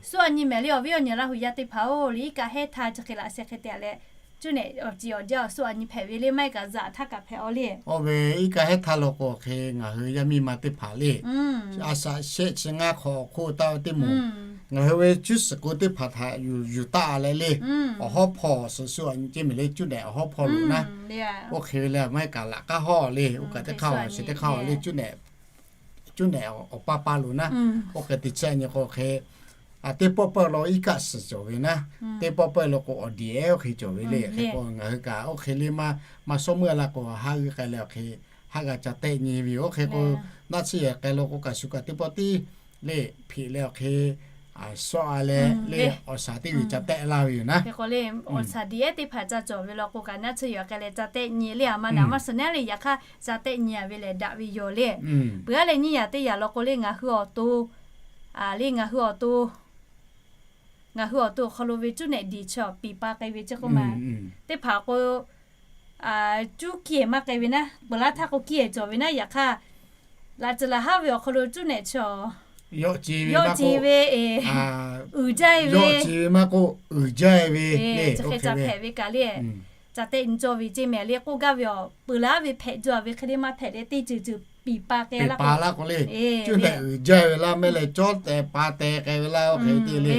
Suh a nyi mehˍ le awˬ viˉ awˬ nyi Laˇ hu yaˇ teˇ hpaˍ-oˬ le, iˉ kaˆ hehˉ htaˇ chi hk'e laꞈ sheh hk'e te leh, cuˇ nehˬ awˬ ciˍ awˬ jaˇ awˬ suh a nyi hpehꞈ ve le, maˇ heˆ kaꞈ zaꞈ htaˇ kaꞈ hpehꞈ-aw le. Awˬ ve iˉ kaˆ hehˉ htaˇ law k'o hk'e ngaˬ hui yaˇ miˇ ma teˇ hpaˍ le, a shaꞈ shehˆ chi ngaˇ hk'awꞈ awˬ hk'oˆ taˇ ve teˇ moˍ, ngaˬ hui ve cuˇ suhˍ k'o teˇ hpaˍ htaꞈ yuˬ taˆ leh le, awˬ hawˉ hpawˇ suh suh a nyi ceˇ mehˍ le cuˇ nehˬ awˬ hawˉ hpawˇ loˍ naˉ. Oˇ hk'e ve leh maˇ heˆ kaꞈ laꞈ k'aˉ hawˇ le, oˇ kaꞈ teˇ hk'aˇ awˬ shiˍ teˇ hk'aˇ le cuˇ nehˬ cuˇ nehˬ awˬ pa pa loˍ naˉ. Oˇ hk'e te chi a nyi k'o hk'e, teˇ pawˆ pawˆ lo iˉ kaˆ suhˍ cawˬ ve naˉ, teˇ pawˆ pawˆ lo k'o awˬ diˍ ehˉ oˇ hk'e cawˬ ve le. Hk'e k'o ngaˬ hui kaꞈ oˇ hk'e le maˇ maˇ shawˉ meuˇ la k'o haˆ g'uiˇ k'ai leh awˬ hk'e haˆ g'a ca tehˆ nyi ve yoˬ. Oˇ hk'e k'o naˆ tsuhˇ yehˬ k'ai lo k'o kaꞈ shu kaꞈ teˇ pawˆ tiˉ le hpeꞈ leh awˬ hk'e shawˆ a leh le awˬ shaˍ teˇ g'uiˬ ca tehˆ laˇ ve yoˬ naˉ. Hk'e k'o le awˬ shaˍ diˍ ehˉ teˇ hpaˍ ca cawˬ ve law k'o kaꞈ naˆ tsuhˇ yehˬ k'ai leh ca tehˆ nyi le, aˬ ma naˍ maˇ suh naˉ le, yaꞈ hk'aˇ ca tehˆ nyi a ve lehˬ daꞈ ve yoˬ le. Peuˬ aˉ leh nyiˇ yaꞈ teˇ yaꞈ law k'o le ngaˬ hui awˬ to le ngaˬ hui awˬ to ngaˬ hui awˬ to awˬ hk'aw lo ve cuˇ nehˬ diˍ chi awˬ piˍ pa k'ai ve ceˇ k'oˆ ma. Teˇ hpaˍ k'o cuˇ kiˇ ehˍ maˇ k'ai ve naˉ, peuˬ laˇ htaˇ k'o kiˇ ehˍ cawˬ ve naˉ, yaꞈ hk'aˇ laꞈ tcuh laˬ haˉ ve awˬ hk'aw lo cuˇ nehˬ chi awˬ yawˆ ce ve maˇ k'oˆ, uiˍ jaˇ ve, uiˍ jaˇ ve, yawˆ ce ve maˇ k'oˆ uiˍ jaˇ ve le, chi hk'e ca hpehꞈ ve kaꞈ le ca tehˆ nyi cawˇ ve ceˇ mehˍ le k'oˆ gaˇ ve awˬ peuˬ laˇ ve hpehꞈ jaw ve hk'e le maˇ hpehꞈ leh teˇ ceuˬ ceuˬ piˍ pa k'ai laˇ k'o le, cuˇ nehˬ uiˍ jaˇ ve laˇ mehˍ leh cawˇ tehˍ pa tehˍ k'ai ve laˇ oˇ hk'e te le.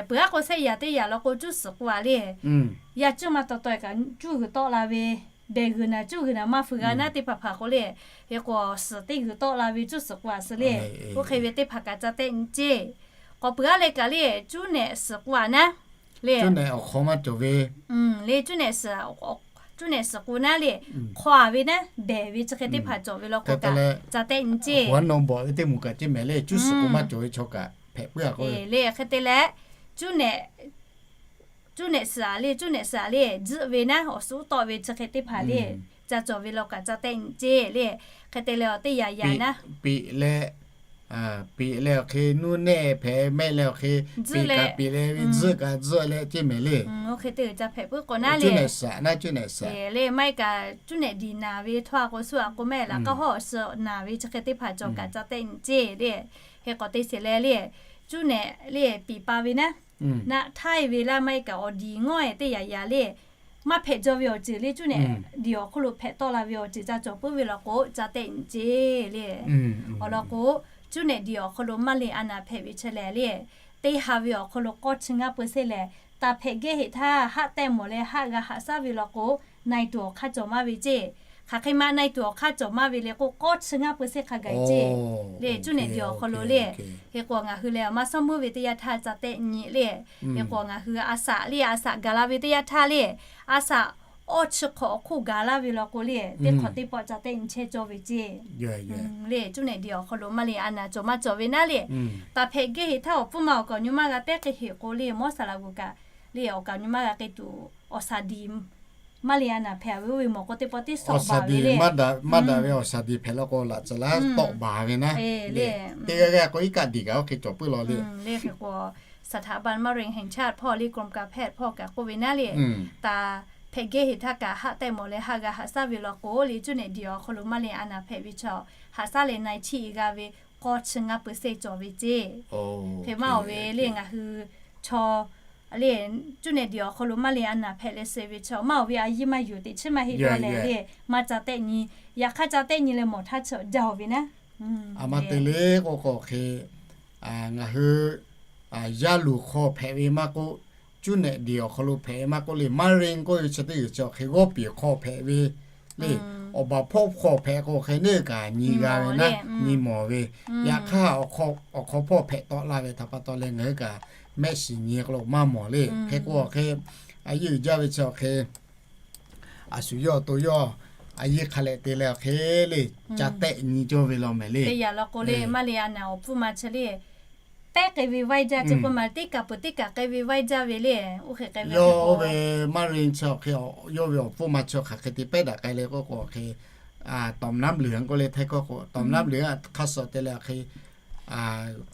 Peuˬ aˉ k'o shehˆ yaꞈ teˇ yaꞈ law k'o cuˇ suhˍ k'o a le, yaˇ cuˇ maˇ taw taw kaꞈ cuˇ g'uiˬ tawˆ la ve dehˬ g'uiˬ naˍ cuˇ g'uiˬ naˍ maˇ fuiˍ g'a naˉ teˇ hpaˍ hpaˍ k'o le, hk'e k'o suhˍ teˇ g'uiˬ tawˆ la ve cuˇ suhˍ k'u aꞈ suh le, oˇ hk'e ve teˇ hpaˍ kaꞈ ca tehˆ nyi ceˇ. K'awꞈ peuˬ aˉ leh kaꞈ le, cuˇ nehꞈ suhˍ k'u aꞈ naˉ le, cuˇ nehꞈ suhˍ k'u naˉ le, hk'awˇ a ve naˉ dehˬ ve chi hk'e teˇ hpaˍ cawˬ ve law k'o kaꞈ ca tehˆ nyi ceˇ. Awˬ nawˬ bawꞈ ve teˇ moˍ kaꞈ ceˇ mehˍ le, cuˇ suhˍ k'u maˇ cawˬ ve chaw kaꞈ hpehꞈ puiˉ a k'o le, hk'e te leh cuˇ nehꞈ suhˍ aꞈ le, cuˇ nehꞈ suhˍ aꞈ le, tzuhˆ ve naˉ awˬ suhˉ tawˆ ve chi hk'e teˇ hpaˍ le, ca cawˬ ve law kaꞈ ca tehˆ nyi ceˇ le. Hk'e te leh awˬ teˇ yaꞈ yaꞈ naˉ peꞈ leh, peꞈ leh awˬ hk'e nuˇ nehˆ hpehꞈ mehˆ leh awˬ hk'e, peꞈ kaꞈ peꞈ leh ve, tzuhˆ kaꞈ tzuhˆ leh ceˇ mehˍ le. Oˇ hk'e te ca hpehꞈ puiˉ k'o naˉ le, cuˇ nehꞈ suhˍ aꞈ naˉ cuˇ nehꞈ suhˍ le, maˇ heˆ kaꞈ cuˇ nehꞈ diˬ naˍ ve htawˇ a k'o suh a k'o mehˆ laꞈ k'aˇ hawˉ suh naˍ ve chi hk'e teˇ hpaˍ cawˬ kaꞈ ca tehˆ nyi ceˇ le. Hk'e k'awꞈ te sheˍ leh le, cuˇ nehꞈ le piˍ pa ve naˉ, naˆ htaiˇ ve laˇ maˇ heˆ kaꞈ awˬ diˬ ngawˇ e teˇ yaꞈ yaꞈ le, maˇ hpehꞈ jaw ve awˬ ceuˬ le cuˇ nehꞈ diˬ awˬ hk'oˆ lo hpehꞈ tawˆ la ve awˬ ceuˬ ca cawˬ puiˉ ve law k'o ca tehˆ nyi ceˇ le. Awˬ lawn k'o, cuˇ nehꞈ diˬ awˬ hk'aw lo maˇ le a naˍ hpehꞈ ve chi lehˬ le, teˇ ha ve awˬ hk'aw lo k'awˇ chi ngaˇ peu se lehˬ, taˍ hpehꞈ gehˇ heˆ htaˇ haˆ tehˆ mawˬ leh haˆ g'a haꞈ shaˉ ve law k'o, na e tuˬ awˬ hk'aˇ cawˬ maˇ ve ceˇ. Hk'aˬ hk'e ma na e tuˬ awˬ hk'aˇ cawˬ maˇ ve le k'o, k'awˇ chi ngaˇ peu se hk'a gaˬ e ceˇ le, cuˇ nehꞈ diˬ awˬ hk'aw lo le. Hk'e k'o ngaˬ hui lehˬ maˇ shawˉ meuˇ ve teˇ yanˇ htaˇ ca tehˆ nyi le. Hk'e k'o ngaˬ hui a shaꞈ le, a shaꞈ gaˬ la ve teˇ yanˇ htaˇ le, a shaꞈ awˇ chi hk'awꞈ awˬ hk'oˆ gaˬ laˇ ve law k'o le, teˇ hk'awꞈ teˇ pawˆ ca tehˆ nyi chehˇ cawˇ ve ceˇ. Le cuˇ nehꞈ diˬ awˬ hk'aw lo maˇ le a naˍ cawˬ maˇ cawˬ ve naˉ le, taˍ hpehꞈ gehˇ heˆ htaˇ awˬ pfuhˇ ma awˬ kaˍ awˬ nyi maˇ g'a tehˉ hk'e heˆ k'o le, mawˇ saˍ laꞈ g'uˬ kaꞈ le awˬ kaˍ awˬ nyi maˇ g'a k'ai tuˬ awˬ shaˍ diˍ maˇ le a naˍ hpehꞈ ve oˇ ve mawˬ k'o teˇ pawˆ teˇ sawꞈ baˬ ve le. Maˇ daꞈ ve awˬ shaˍ diˍ hpehꞈ law k'o laꞈ tcuh laˉ tawˆ baˬ ve naˉ le, teˇ g'aˇ g'aˇ k'o iˉ kaˆ diˬ kaꞈ oˇ hk'e cawˬ puiˉ law le. Hk'e k'o สถาบันมะเร็งแห่งชาติ hpawˇ le กรมการแพทย์ hpawˇ kaꞈ k'oˆ ve naˉ le, taˍ hpehꞈ gehˇ heˆ htaˇ kaꞈ haˆ tehˆ mawˬ leh haˆ g'a haꞈ shaˉ ve law k'o le, cuˇ nehꞈ diˬ awˬ hk'aw lo maˇ le a naˍ hpehꞈ ve chaw haꞈ shaˉ leh na e chiˇ e g'a ve k'awˇ chi ngaˇ peu se cawˬ ve ceˇ. Hk'e maˇ awˬ ve le ngaˬ hui chaw le cuˇ nehꞈ diˬ awˬ hk'aw lo maˇ le a naˍ hpehꞈ leh suh ve chaw maˇ awˬ ve a yiˇ maˇ yuˬ teꞈ chiˉ maˇ heˆ dawˇ leh le, maˇ ca tehˆ nyi, yaꞈ hk'aˇ ca tehˆ nyi leh mawˬ htaˇ chi jaˇ awˬ ve naˉ. A ma te le k'o k'o hk'e ngaˬ hui yaˇ luˬ hk'aw hpehꞈ ve maˇ k'oˆ, cuˇ nehꞈ diˬ awˬ hk'aw lo hpehꞈ ve maˇ k'oˆ le, มะเร็ง k'oˆ ve chi teˇ g'uiˬ chi awˬ hk'e g'awˇ piˍ hk'aw hpehꞈ ve le, awˬ baˬ hpawˇ hk'aw hpehꞈ k'o hk'e neˇ kaꞈ nyi g'a ve naˉ, nyi mawˬ ve. Yaꞈ hk'aˇ awˬ hk'aw hpawˇ hpehꞈ tawˆ la ve htaꞈ pa taw leh ngaˬ hui kaꞈ mehˆ shiˍ nyi k'o lo maˇ mawˬ le. Hk'e k'o awˬ hk'e a yeˇ uiˍ jaˇ ve chi awˬ hk'e a shu yawˇ awˬ to yawˇ a yeˇ hk'a leh te leh awˬ hk'e le ca tehˆ nyi cawˇ ve law mehˍ le. Teˇ yanˇ law k'o le maˇ le a naˍ awˬ pfuhˇ ma chi le pehˉ k'ai ve vaiˇ jaˇ ceˇ k'oˆ ma, teˇ kaˬ peuˬ teˇ kaˬ k'ai ve vaiˇ jaˇ ve le. Oˇ hk'e k'ai ve yawˇ oˇ ve มะเร็ง chi awˬ hk'e yawˇ ve awˬ pfuhˇ ma chi hk'aˬ hk'e te pehˉ daꞈ k'ai le k'oˆ k'o awˬ hk'e ต่อมน้ำเหลือง k'oˆ le htaiˇ hkawˇ k'o ต่อมน้ำเหลือง hk'a shuˍ te leh awˬ hk'e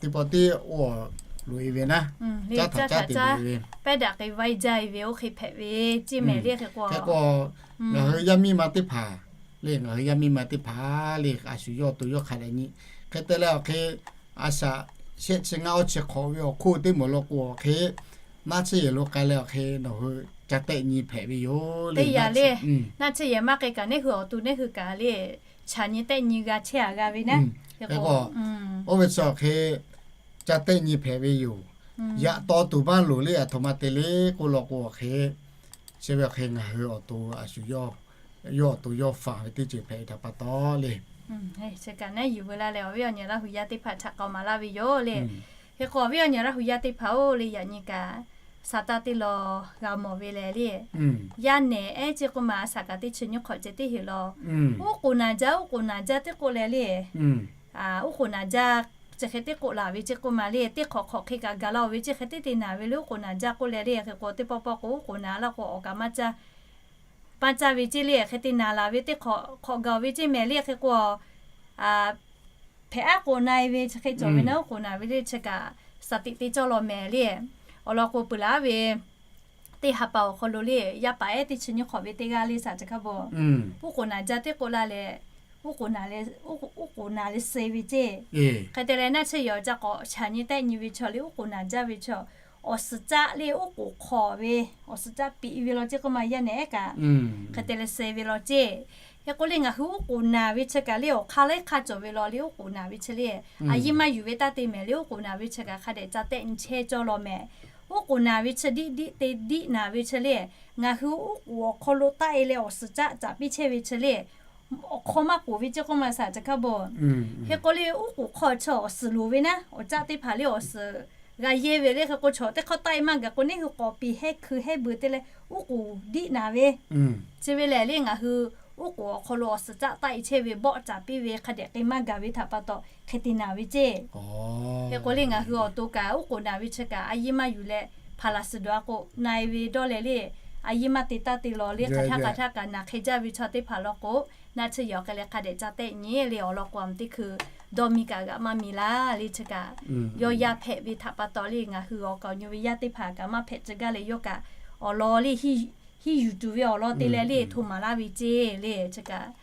teˇ pawˆ tiˉ oˇ loꞈ e ve naˉ, caˉ htaꞈ caˉ te ve pehˉ daꞈ k'ai vaiˇ jaˇ ve oˇ hk'e hpehꞈ ve ceˇ mehˍ le. Hk'e k'o ngaˬ hui yaˇ miˇ ma teˇ hpaˍ le, ngaˬ hui yaˇ miˇ ma teˇ hpaˍ le a shu yawˇ awˬ to yawˇ hk'a leh nyi, hk'e te leh awˬ hk'e a shaꞈ shehˆ chi ngaˇ awˇ chi hk'awꞈ ve awˬ hk'oˆ teˇ moˍ law k'o awˬ hk'e naˆ chi yehˬ lo k'ai leh awˬ hk'e nawˬ hui ca tehˆ nyi hpehꞈ ve yoˬ le. Teˇ yanˇ le naˆ chi yehˬ maˇ k'ai kaꞈ neˇ hui awˬ to neˇ hui kaꞈ le chaꞈ nyi tehˆ nyi g'a chehˇ a g'a ve naˉ. Hk'e k'o oˇ ve chi awˬ hk'e ca tehˆ nyi hpehꞈ ve yoˬ. Yaꞈ taw tuˬ maˇ loˍ le, a htoꞈ ma te le k'oˆ law k'o awˬ hk'e chi ve awˬ hk'e ngaˬ hui awˬ to a shu yawˇ awˬ to yawˇ faˍ ve teˇ ceuˬ hpehꞈ ve htaꞈ pa taw le. Chi kaꞈ naˉ yuˬ veu la leh awˬ viˉ awˬ nyi Laˇ hu yaˇ teˇ hpaˍ htaꞈ k'aoˍ maˍ laˇ ve yoˬ le. Hk'e k'o awˬ viˉ awˬ nyi Laˇ hu yaˇ teˇ hpaˍ oˬ le, yaꞈ nyi kaꞈ saˍ taˇ teˇ law g'a mawˬ ve lehˬ le, yaˇ nehˬ ehˉ ceˇ k'oˆ ma a shaꞈ kaꞈ teˇ chi nyiˇ hk'awꞈ ceh teˇ heˍ law, uˉ k'oˍ naˍ jaˇ, uˉ k'oˍ naˍ jaˇ teˇ k'oˆ leh le, uˉ k'oˍ naˍ jaˇ chi hk'e teˇ k'oˆ laˬ ve ceˇ k'oˆ ma le, teˇ hk'awꞈ hk'awꞈ hk'e kaꞈ gaˬ la oˬ ve ceˇ hk'e teˇ te naˍ ve le, uˉ k'oˍ naˍ jaˇ k'oˆ leh le. Hk'e k'o teˇ pawˆ pawˆ k'o uˉ k'oˍ naˍ laˇ k'o awˬ kaꞈ maˇ caˇ maˇ caˇ ve ceˇ le. Hk'e te naˍ laˬ ve teˇ hk'awꞈ hk'awꞈ gaˬ oˬ ve ceˇ mehˍ le. Hk'e k'o hpehꞈ aˉ k'oˍ na e ve chi hk'e cawˬ ve naˉ, uˉ k'oˍ naˍ ve le chi kaꞈ saˍ tiꞈ te cawˇ law mehˍ le. Awˬ lawn k'o peuˬ laˬ ve teˇ ha pa awˬ hk'aw lo le yaˇ paˍ ehˉ teˇ chi nyiˇ hk'awꞈ ve teˇ g'aˇ le shaˍ chi hk'a bawˬ, uˉ k'oˍ naˍ jaˇ teˇ k'oˆ laˇ leh, uˉ k'oˍ naˍ leh suh ve ceˇ. Hk'e te leh naˆ chi yehˬ awˬ ca k'awꞈ chaꞈ nyi tehˆ nyi ve chaw le uˉ k'oˍ naˍ jaˇ ve chaw, awˬ suhˍ caˆ le uˉ k'oˍ hk'awꞈ ve, awˬ suhˍ caˆ piꞈ ve law ceˇ k'oˆ ma yaˇ nehˬ ehˉ kaꞈ hk'e te leh suh ve law ceˇ. Hk'e k'o le ngaˬ hui uˉ k'oˍ naˍ ve chi kaꞈ le awˬ hk'aˇ laiˉ hk'aˇ cawˬ ve law le uˉ k'oˍ naˍ ve chi le, a yiˇ maˇ yuˬ ve taˇ te mehˍ le uˉ k'oˍ naˍ ve chi kaꞈ hk'a dehꞈ ca tehˆ nyi chehˇ cawˇ law mehˍ. Uˉ k'oˍ naˍ ve chi diˆ diˆ te diˆ naˍ ve chi le, ngaˬ hui uˉ k'oˍ awˬ hk'aw lo taˆ e leh awˬ suhˍ caˆ caꞈ piˇ chehˇ ve chi le, awˬ hk'aw maˇ k'oˍ ve ceˇ k'oˆ ma saˍ ca hkaˇ bon. Hk'e k'o le, uˉ k'oˍ hk'aw chi awˬ suhˍ loˍ ve naˉ, awˬ caˆ teˇ hpaˍ le awˬ suhˍ g'a yehˇ ve le. Hk'e k'o chaw teˇ hk'awˇ taˆ e maˇ gaˬ k'o, neˇ hui k'awꞈ piˍ hehˇ hkui hehˇ beu te leh uˉ k'oˍ diˆ naˍ ve chi ve lehˬ le, ngaˬ hui uˉ k'oˍ awˬ hk'aw lo awˬ suhˍ caˆ taˆ e chehˇ ve bawˆ caˍ piˇ ve hk'a dehꞈ k'ai maˇ gaˬ ve htaꞈ pa taw hk'e te naˍ ve ceˇ. Hk'e k'o le, ngaˬ hui awˬ to kaꞈ uˉ k'oˍ naˍ ve chi kaꞈ a yehˇ maˇ yuˬ leh, hpaˍ laˬ suhˍ dawˬ a k'o na e ve dawˇ leh le, a yehˇ maˇ te taˇ te law le, hk'aˬ htaˇ hk'aˬ htaˇ kaꞈ naˬ hk'e jaˇ ve chaw teˇ hpaˍ law k'o, naˆ tsuhˇ yaꞈ awˬ hk'e leh hk'a dehꞈ ca tehˆ nyi le awˬ lawn k'o, a ma teˇ hkui dawˇ miˇ kaꞈ g'aꞈ maˇ miˬ laˇ le chi kaꞈ, yawˇ yaˇ hpehꞈ ve htaꞈ pa taw le, ngaˬ hui awˬ kaˍ awˬ nyi ve yaˇ teˇ hpaˍ kaꞈ maˇ hpehꞈ tcuh gaˇ leh yawˇ kaꞈ awˬ lawn le hiˇ yuˬ tuˬ ve awˬ lawn te leh le hto maˍ laˇ ve ceˇ le chi kaꞈ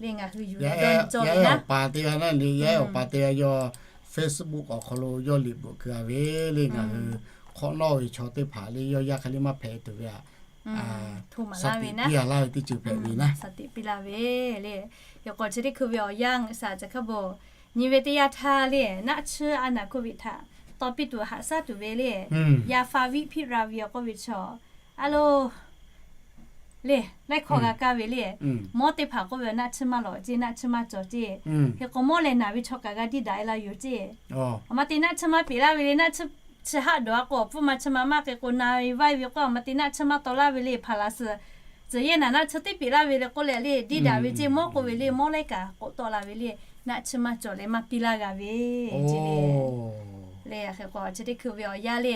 le ngaˬ hui yuˬ leh dawˇ nyi cawˇ ve naˉ. Awˬ pa teˇ g'aˇ naˉ le, yaˇ ehˉ awˬ pa teˇ g'aˇ yawˇ Facebook awˬ hk'aw lo yawˇ liꞈ bvuhꞈ keu a ve le, ngaˬ hui hk'awꞈ nawˉ ve chaw teˇ hpaˍ le yawˇ yaˇ hk'e le maˇ hpehꞈ tuˬ ve a, hto maˍ laˇ ve naˉ, saˍ tiꞈ piˇ laˇ ve naˉ, saˍ tiꞈ piˇ laˇ ve le. Hk'e k'o chi teˇ hkui ve awˬ yanˇ saˍ ca hkaˇ bon nyi ve teˇ yanˇ htaˇ le, naˆ tsuhˇ a naˍ hk'oˆ ve htaꞈ tawˍ piˇ tuˬ haꞈ shaˉ tuˬ ve le, yaꞈ faˍ viˆ hpiˆ ra ve awˬ k'oˆ ve chaw a lo le, laiˉ hkawˇ g'a kaˇ ve le. Mawˇ teˇ hpaˍ k'oˆ ve, naˆ tsuhˇ maˇ lawꞈ ceˇ, naˆ tsuhˇ maˇ cawˬ ceˇ. Hk'e k'o mawˇ lehˬ naˬ ve chaw kaꞈ g'a diˇ daꞈ e la yoˬ ceˇ. Aˬ ma te naˆ tsuhˇ maˇ peꞈ laˇ ve le, naˆ tsuhˇ chi haˆ dawˬ a k'o, awˬ pfuhˇ ma chi ma maˇ hk'e k'o na e vaˇ e ve k'o, aˬ ma te naˆ tsuhˇ maˇ taw laˇ ve le, hpaˍ laˬ suhˍ tcuhˍ yehˇ naˬ naˆ tsuhˇ teˇ peꞈ laˇ ve le k'oˆ leh le, diˇ daꞈ ve ceˇ. Mawˇ k'oˆ ve le, mawˇ laiˉ kaꞈ k'awꞈ tawˆ la ve le, naˆ tsuhˇ maˇ cawˬ leh maˇ piˇ laˇ g'a ve ceˇ le. Le hk'e k'o chi teˇ hkui ve awˬ yanˇ le,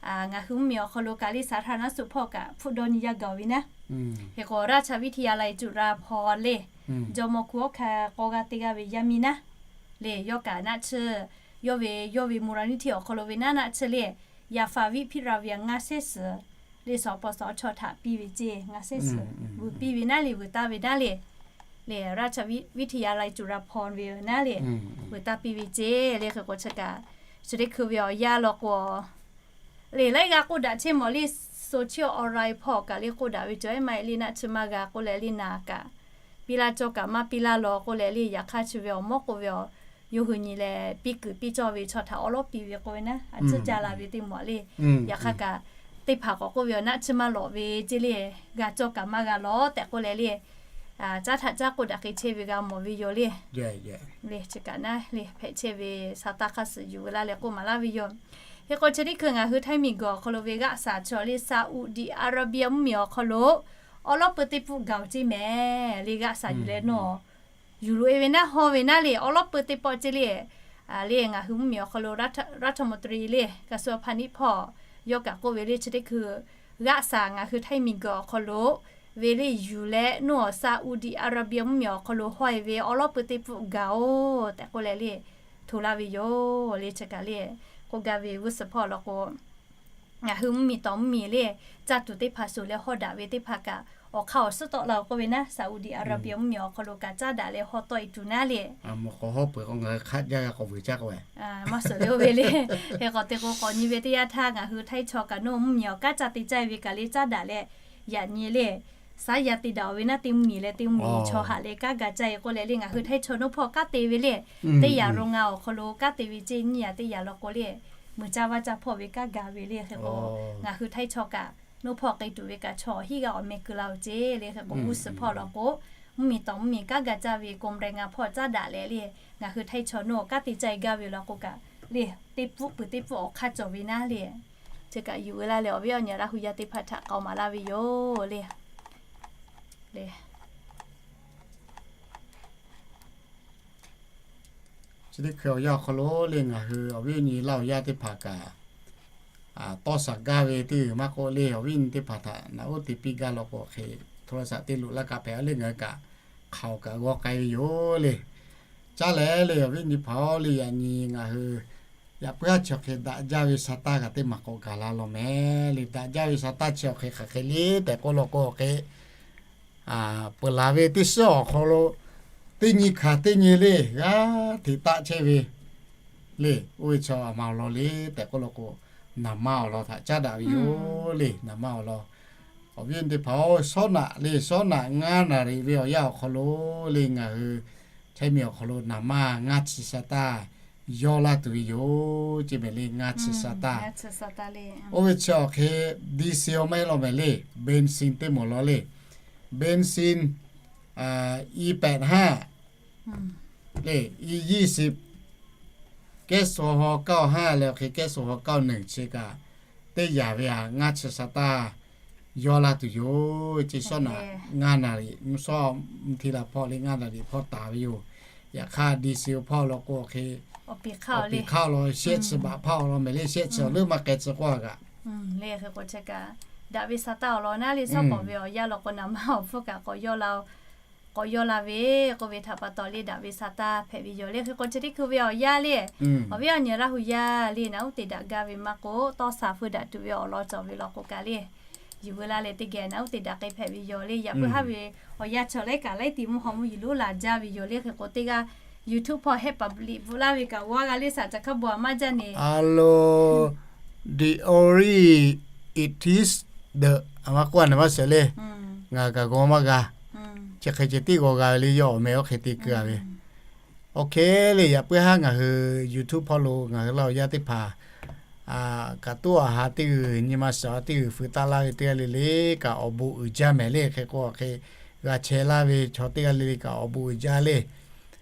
ngaˬ hui mvuhˇmiˬ awˬ hk'aw lo kaꞈ le saˍ htaˇ naˉ suhˍ hpawˇ kaꞈ hpfuhˆ dawˇ nyi yaˇ gaˬ ve naˉ. Hk'e k'o raˇ cha viˇ hti ya lai cuˬ ra hpaw le, jawˇmawˇ hku awˉ hkanˇ k'aw g'aˇ teˇ g'aˇ ve yaˇ miˇ naˉ le, yawˇ kaꞈ naˆ tsuhˇ yawˇ ve yawˇ ve mvuhˇ ra niˇ htiˇ awˬ hk'aw lo ve naˉ naˆ tsuhˇ le, yaꞈ faˍ viˆ hpiˆ ra ve ngaˇ shehˉ suhˍ le, suhˍ awˬ paw suhˍ awˬ chaw htaꞈ piˇ ve ceˇ. Ngaˇ shehˉ suhˍ vuiˬ piˇ ve naˉ le, vuiˬ taˇ ve naˉ le. Le raˇ cha viˇ hti ya lai cuˬ ra hpaw ve naˉ le, vuiˬ taˇ piˇ ve ceˇ le. Hk'e k'o chi kaꞈ chi teˇ hkui ve awˬ yanˇ law k'o le, laiˉ g'aˇ k'oˆ daꞈ chehˇ mawˬ le, social online hpawˇ kaꞈ le k'oˆ daꞈ ve cawˬ ehˉ maˇ heˆ le, naˆ tsuhˇ maˇ g'a k'oˆ leh le naˬ kaꞈ piˇ laˇ cawˇ kaꞈ maˇ piˇ laˇ law k'oˆ leh le, yaꞈ hk'aˇ chi ve awˬ mawˇ k'oˆ ve awˬ yawˇ hui nyi leh piˇ kuiˬ piˇ cawˇ ve chaw htaꞈ awˉ lawˉ piˇ ve k'oˆ ve naˉ, a tcuhˇ ca la ve teˇ mawˬ le. Yaꞈ hk'aˇ kaꞈ teˇ hpaˍ k'awꞈ k'oˆ ve awˬ naˆ tsuhˇ maˇ lawꞈ ve ceˇ le, g'a cawˇ kaꞈ maˇ g'a lawˬ tehꞈ k'oˆ leh le, caˉ htaꞈ caˉ k'oˆ daꞈ hk'e chehˇ ve g'a mawˬ ve yoˬ le. Le chi kaꞈ naˉ le hpehꞈ chehˇ ve sa taˇ hk'aˇ suhˍ yuˬ ve laˇ leh k'oˆ maˍ laˇ ve yoˬ. Hk'e k'o chi teˇ hkui ngaˬ hui Htaiˇ miˬguiˬ awˬ hk'aw lo ve g'aˆ saˍ chaw le Saˍuˍdiˍ Aˍraˍbiˆ mvuhˇmiˬ awˬ hk'aw lo awˉ lawˉ peu teˇ pfuhˆ gaˬ oˬ ceˇ mehˍ le, g'aˆ saˍ yuˬ leh nawˬ yuˬ loꞈ e ve naˉ hawˇ ve naˉ le, awˉ lawˉ peu teˇ pawˆ ceˇ le. Le ngaˬ hui mvuhˇmiˬ awˬ hk'aw lo รัฐมนตรี le กระทรวงพาณิชย์ hpawˇ yawˇ kaꞈ k'oˆ ve le, chi teˇ hkui g'aˆ saˍ ngaˬ hui Htaiˇ miˬguiˬ awˬ hk'aw lo ve le yuˬ leh nawˬ Saˍuˍdiˍ Aˍraˍbiˆ mvuhˇmiˬ awˬ hk'aw lo hawˇ e ve awˉ lawˉ peu teˇ pfuhˆ gaˬ oˬ tehꞈ k'oˆ leh le hto laˇ ve yoˬ le. Chi kaꞈ le k'oˆ gaˇ ve g'uˇ suhˍ hpawˇ law k'o, ngaˬ hui mvuhˇmiˬ tawˍ mvuhˇmiˬ le caˇ tuˬ teˇ hpaˍ shuˍ leh hawˇ daꞈ ve teˇ hpaˍ kaꞈ awˬ hk'aˇ awˬ suhˉ tawˆ la oˬ k'oˆ ve naˉ, Saˍuˍdiˍ Aˍraˍbiˆ mvuhˇmiˬ awˬ hk'aw lo kaꞈ caˇ daꞈ leh hawˇ tawˆ e tuˬ naˉ le. Maˇ suhˍ le oˇ ve le. Hk'e k'awꞈ te k'o k'awꞈ nyi ve teˇ yanˇ htaˇ ngaˬ hui Htaiˇ chaw kaꞈ nawˬ mvuhˇmiˬ awˬ kanˉ caˇ te caˇ e ve kaꞈ le caˇ daꞈ leh yaꞈ nyi le saˉ yaˇ te daꞈ oˬ ve naˉ, teˇ mvuhˇmiˬ leh teˇ mvuhˇmiˬ chaw haꞈ leh kanˉ ga caˇ e k'oˆ leh le ngaˬ hui Htaiˇ chaw nawˬ hpawˇ kanˉ te ve le, teˇ yaꞈ โรงงาน awˬ hk'aw lo kanˉ te ve ceˇ nyiˇ yaꞈ teˇ yaꞈ law k'o le, meuˬ caˇ vaˇ caˇ hpawˇ ve kanˉ ga ve le. Hk'e k'o ngaˬ hui Htaiˇ chaw kaꞈ nawˬ hpawˇ k'ai tuˬ ve kaꞈ chaw hiˉ g'aˇ awˬ meh keu la oˬ ceˇ le. Hk'e k'o g'uˇ suhˍ hpawˇ law k'o, mvuhˇmiˬ tawˍ mvuhˇmiˬ kanˉ ga caˇ ve กรมแรงงาน hpawˇ caˇ daꞈ leh le ngaˬ hui Htaiˇ chaw nawˬ kanˉ te caˇ e gaˇ ve law k'o kaꞈ le, teˇ pfuhˆ peuˬ teˇ pfuhˆ awˬ hk'aˇ cawˬ ve naˉ le. Chi kaꞈ yuˬ ve laˇ leh awˬ viˉ awˬ nyi Laˇ hu yaˇ teˇ hpaˍ htaꞈ k'aoˍ maˍ laˇ ve yoˬ le. Le chi teˇ hkui awˬ yanˇ awˬ hk'aw lo le ngaˬ hui awˬ viˉ awˬ nyi Laˇ hu yaˇ teˇ hpaˍ kaꞈ tawˇ shaˍ gaˇ ve teˇ g'uiˬ maˇ k'oˆ le, awˬ viˉ awˬ nyi teˇ hpaˍ htaꞈ naꞈ uˉ te piˇ gaˇ law k'o hk'e โทรศัพท์ te loꞈ laˇ kaꞈ hpehꞈ le ngaˬ hui kaꞈ hk'aoˍ kaꞈ g'aw k'ai ve yoˬ le. Caˇ leh le awˬ viˉ awˬ nyi hpaˍ-oˬ le, yaꞈ nyi ngaˬ hui yaꞈ puiˉ haˉ chi awˬ hk'e daꞈ jaˇ ve sa taˇ kaꞈ teˇ maˬ k'awꞈ gaˬ la law mehˍ le. Daꞈ jaˇ ve sa taˇ chi awˬ hk'e hk'aˬ hk'e le tehꞈ k'oˆ law k'o hk'e peuˬ laˬ ve teˇ shiˉ awˬ hk'aw lo teˇ nyi hkanˍ teˇ nyi le g'aˇ hteꞈ taˆ chehˇ ve le. Oˇ ve chaw aˬ ma awˬ lawn le tehꞈ k'oˆ law k'o, naˍ ma awˬ lawn htaꞈ caˉ daꞈ ve yoˬ le. Naˍ ma awˬ lawn, awˬ viˉ teˇ hpaˍ-oˬ, shawˉ naꞈ le shawˉ naꞈ ngaˇ naˍ riˍ ve awˬ yanˇ awˬ hk'aw lo le ngaˬ hui Htaiˇ miˬ awˬ hk'aw lo naˍ ma ngaˇ chi sa taˇ yawˇ laˇ tuˬ ve yoˬ ce mehˍ le, ngaˇ chi sa taˇ. Oˇ ve chi awˬ hk'e diesel maˇ heˆ law mehˍ le, benzin teˇ moˍ law le. Benzin i pehꞈ haˉ le, i ยี่สิบ, แก๊สโซฮอล์ เก้าสิบห้า leh awˬ hk'e แก๊สโซฮอล์ เก้าสิบเอ็ด chi kaꞈ teˇ yanˇ ve htaꞈ ngaˇ chi sa taˇ yawˇ laˇ tuˬ yoˬ ce. Shawˉ naꞈ ngaˇ naˍ riˍ mvuhˇ shawˉ mvuhˇ hti la hpawˇ le ngaˇ naˍ riˍ hpawˇ taˍ ve yoˬ. Yaꞈ hk'aˇ diesel hpawˇ law k'o awˬ hk'e awˬ piˍ hk'aˇ law shehˆ chi baꞈ hpaˇ awˬ lawn mehˍ le, shehˆ chi awˬ leuˉ maˇ k'ai tcuh k'oˆ a kaꞈ. Hk'e k'o chi kaꞈ daꞈ ve sa taˇ awˬ lawn naˉ le, shawˉ pawˍ ve awˬ yanˇ law k'o naˍ maˇ awˬ hpfuhˇ kaꞈ k'awꞈ yawˇ la k'awꞈ yawˇ la ve k'oˆ ve htaꞈ pa taw le daꞈ ve sa taˇ hpehꞈ ve yoˬ le. Hk'e k'o chi teˇ hkui ve awˬ yanˇ le, awˬ viˉ awˬ nyi Laˇ hu yaˇ le naꞈ uˉ te daꞈ gaˇ ve maˇ k'oˆ, tawˇ shaˍ feu daꞈ tuˬ ve awˬ lawn cawˬ ve law k'o kaꞈ le, yuˬ veu laˇ leh teˇ geh naꞈ uˉ te daꞈ k'ai hpehꞈ ve yoˬ le. Yaꞈ puiˉ haˉ ve awˬ yanˇ chaw laiˉ kaꞈ laiˉ ti mvuhˇ haw mvuhˇ yeˬ lonˉ laˬ jaˇ ve yoˬ le. Hk'e k'o teˇ g'aˇ YouTube hpawˇ hehˆ public bvuhꞈ laˇ ve kaꞈ g'a g'a le, shaˍ caˬ hk'a bon a maˇ jaˇ ne. A lo, the only it is the, a maˇ k'oˆ a naˍ maˇ shehˍ le. Ngaˬ kaꞈ g'aw maˇ g'a. Chi hk'e ceh tiˉ g'aw g'a ve le, yawˇ awˬ meh oˇ hk'e te keu a ve. Oˇ hk'e le yaꞈ puiˉ haˉ ngaˬ hui YouTube hpawˇ lo ngaˬ hui laˇ awˬ yanˇ teˇ hpaˍ kaꞈ tuˉ awˬ ha teˇ g'uiˬ nyi ma suhˍ teˇ g'uiˬ feu taˆ laˇ ve teˇ g'aˇ le le kaꞈ awˬ bon uiˍ jaˇ mehˍ le. Hk'e k'o hk'e g'a chehˇ laˇ ve chaw teˇ g'aˇ le le kaꞈ awˬ bon uiˍ jaˇ le.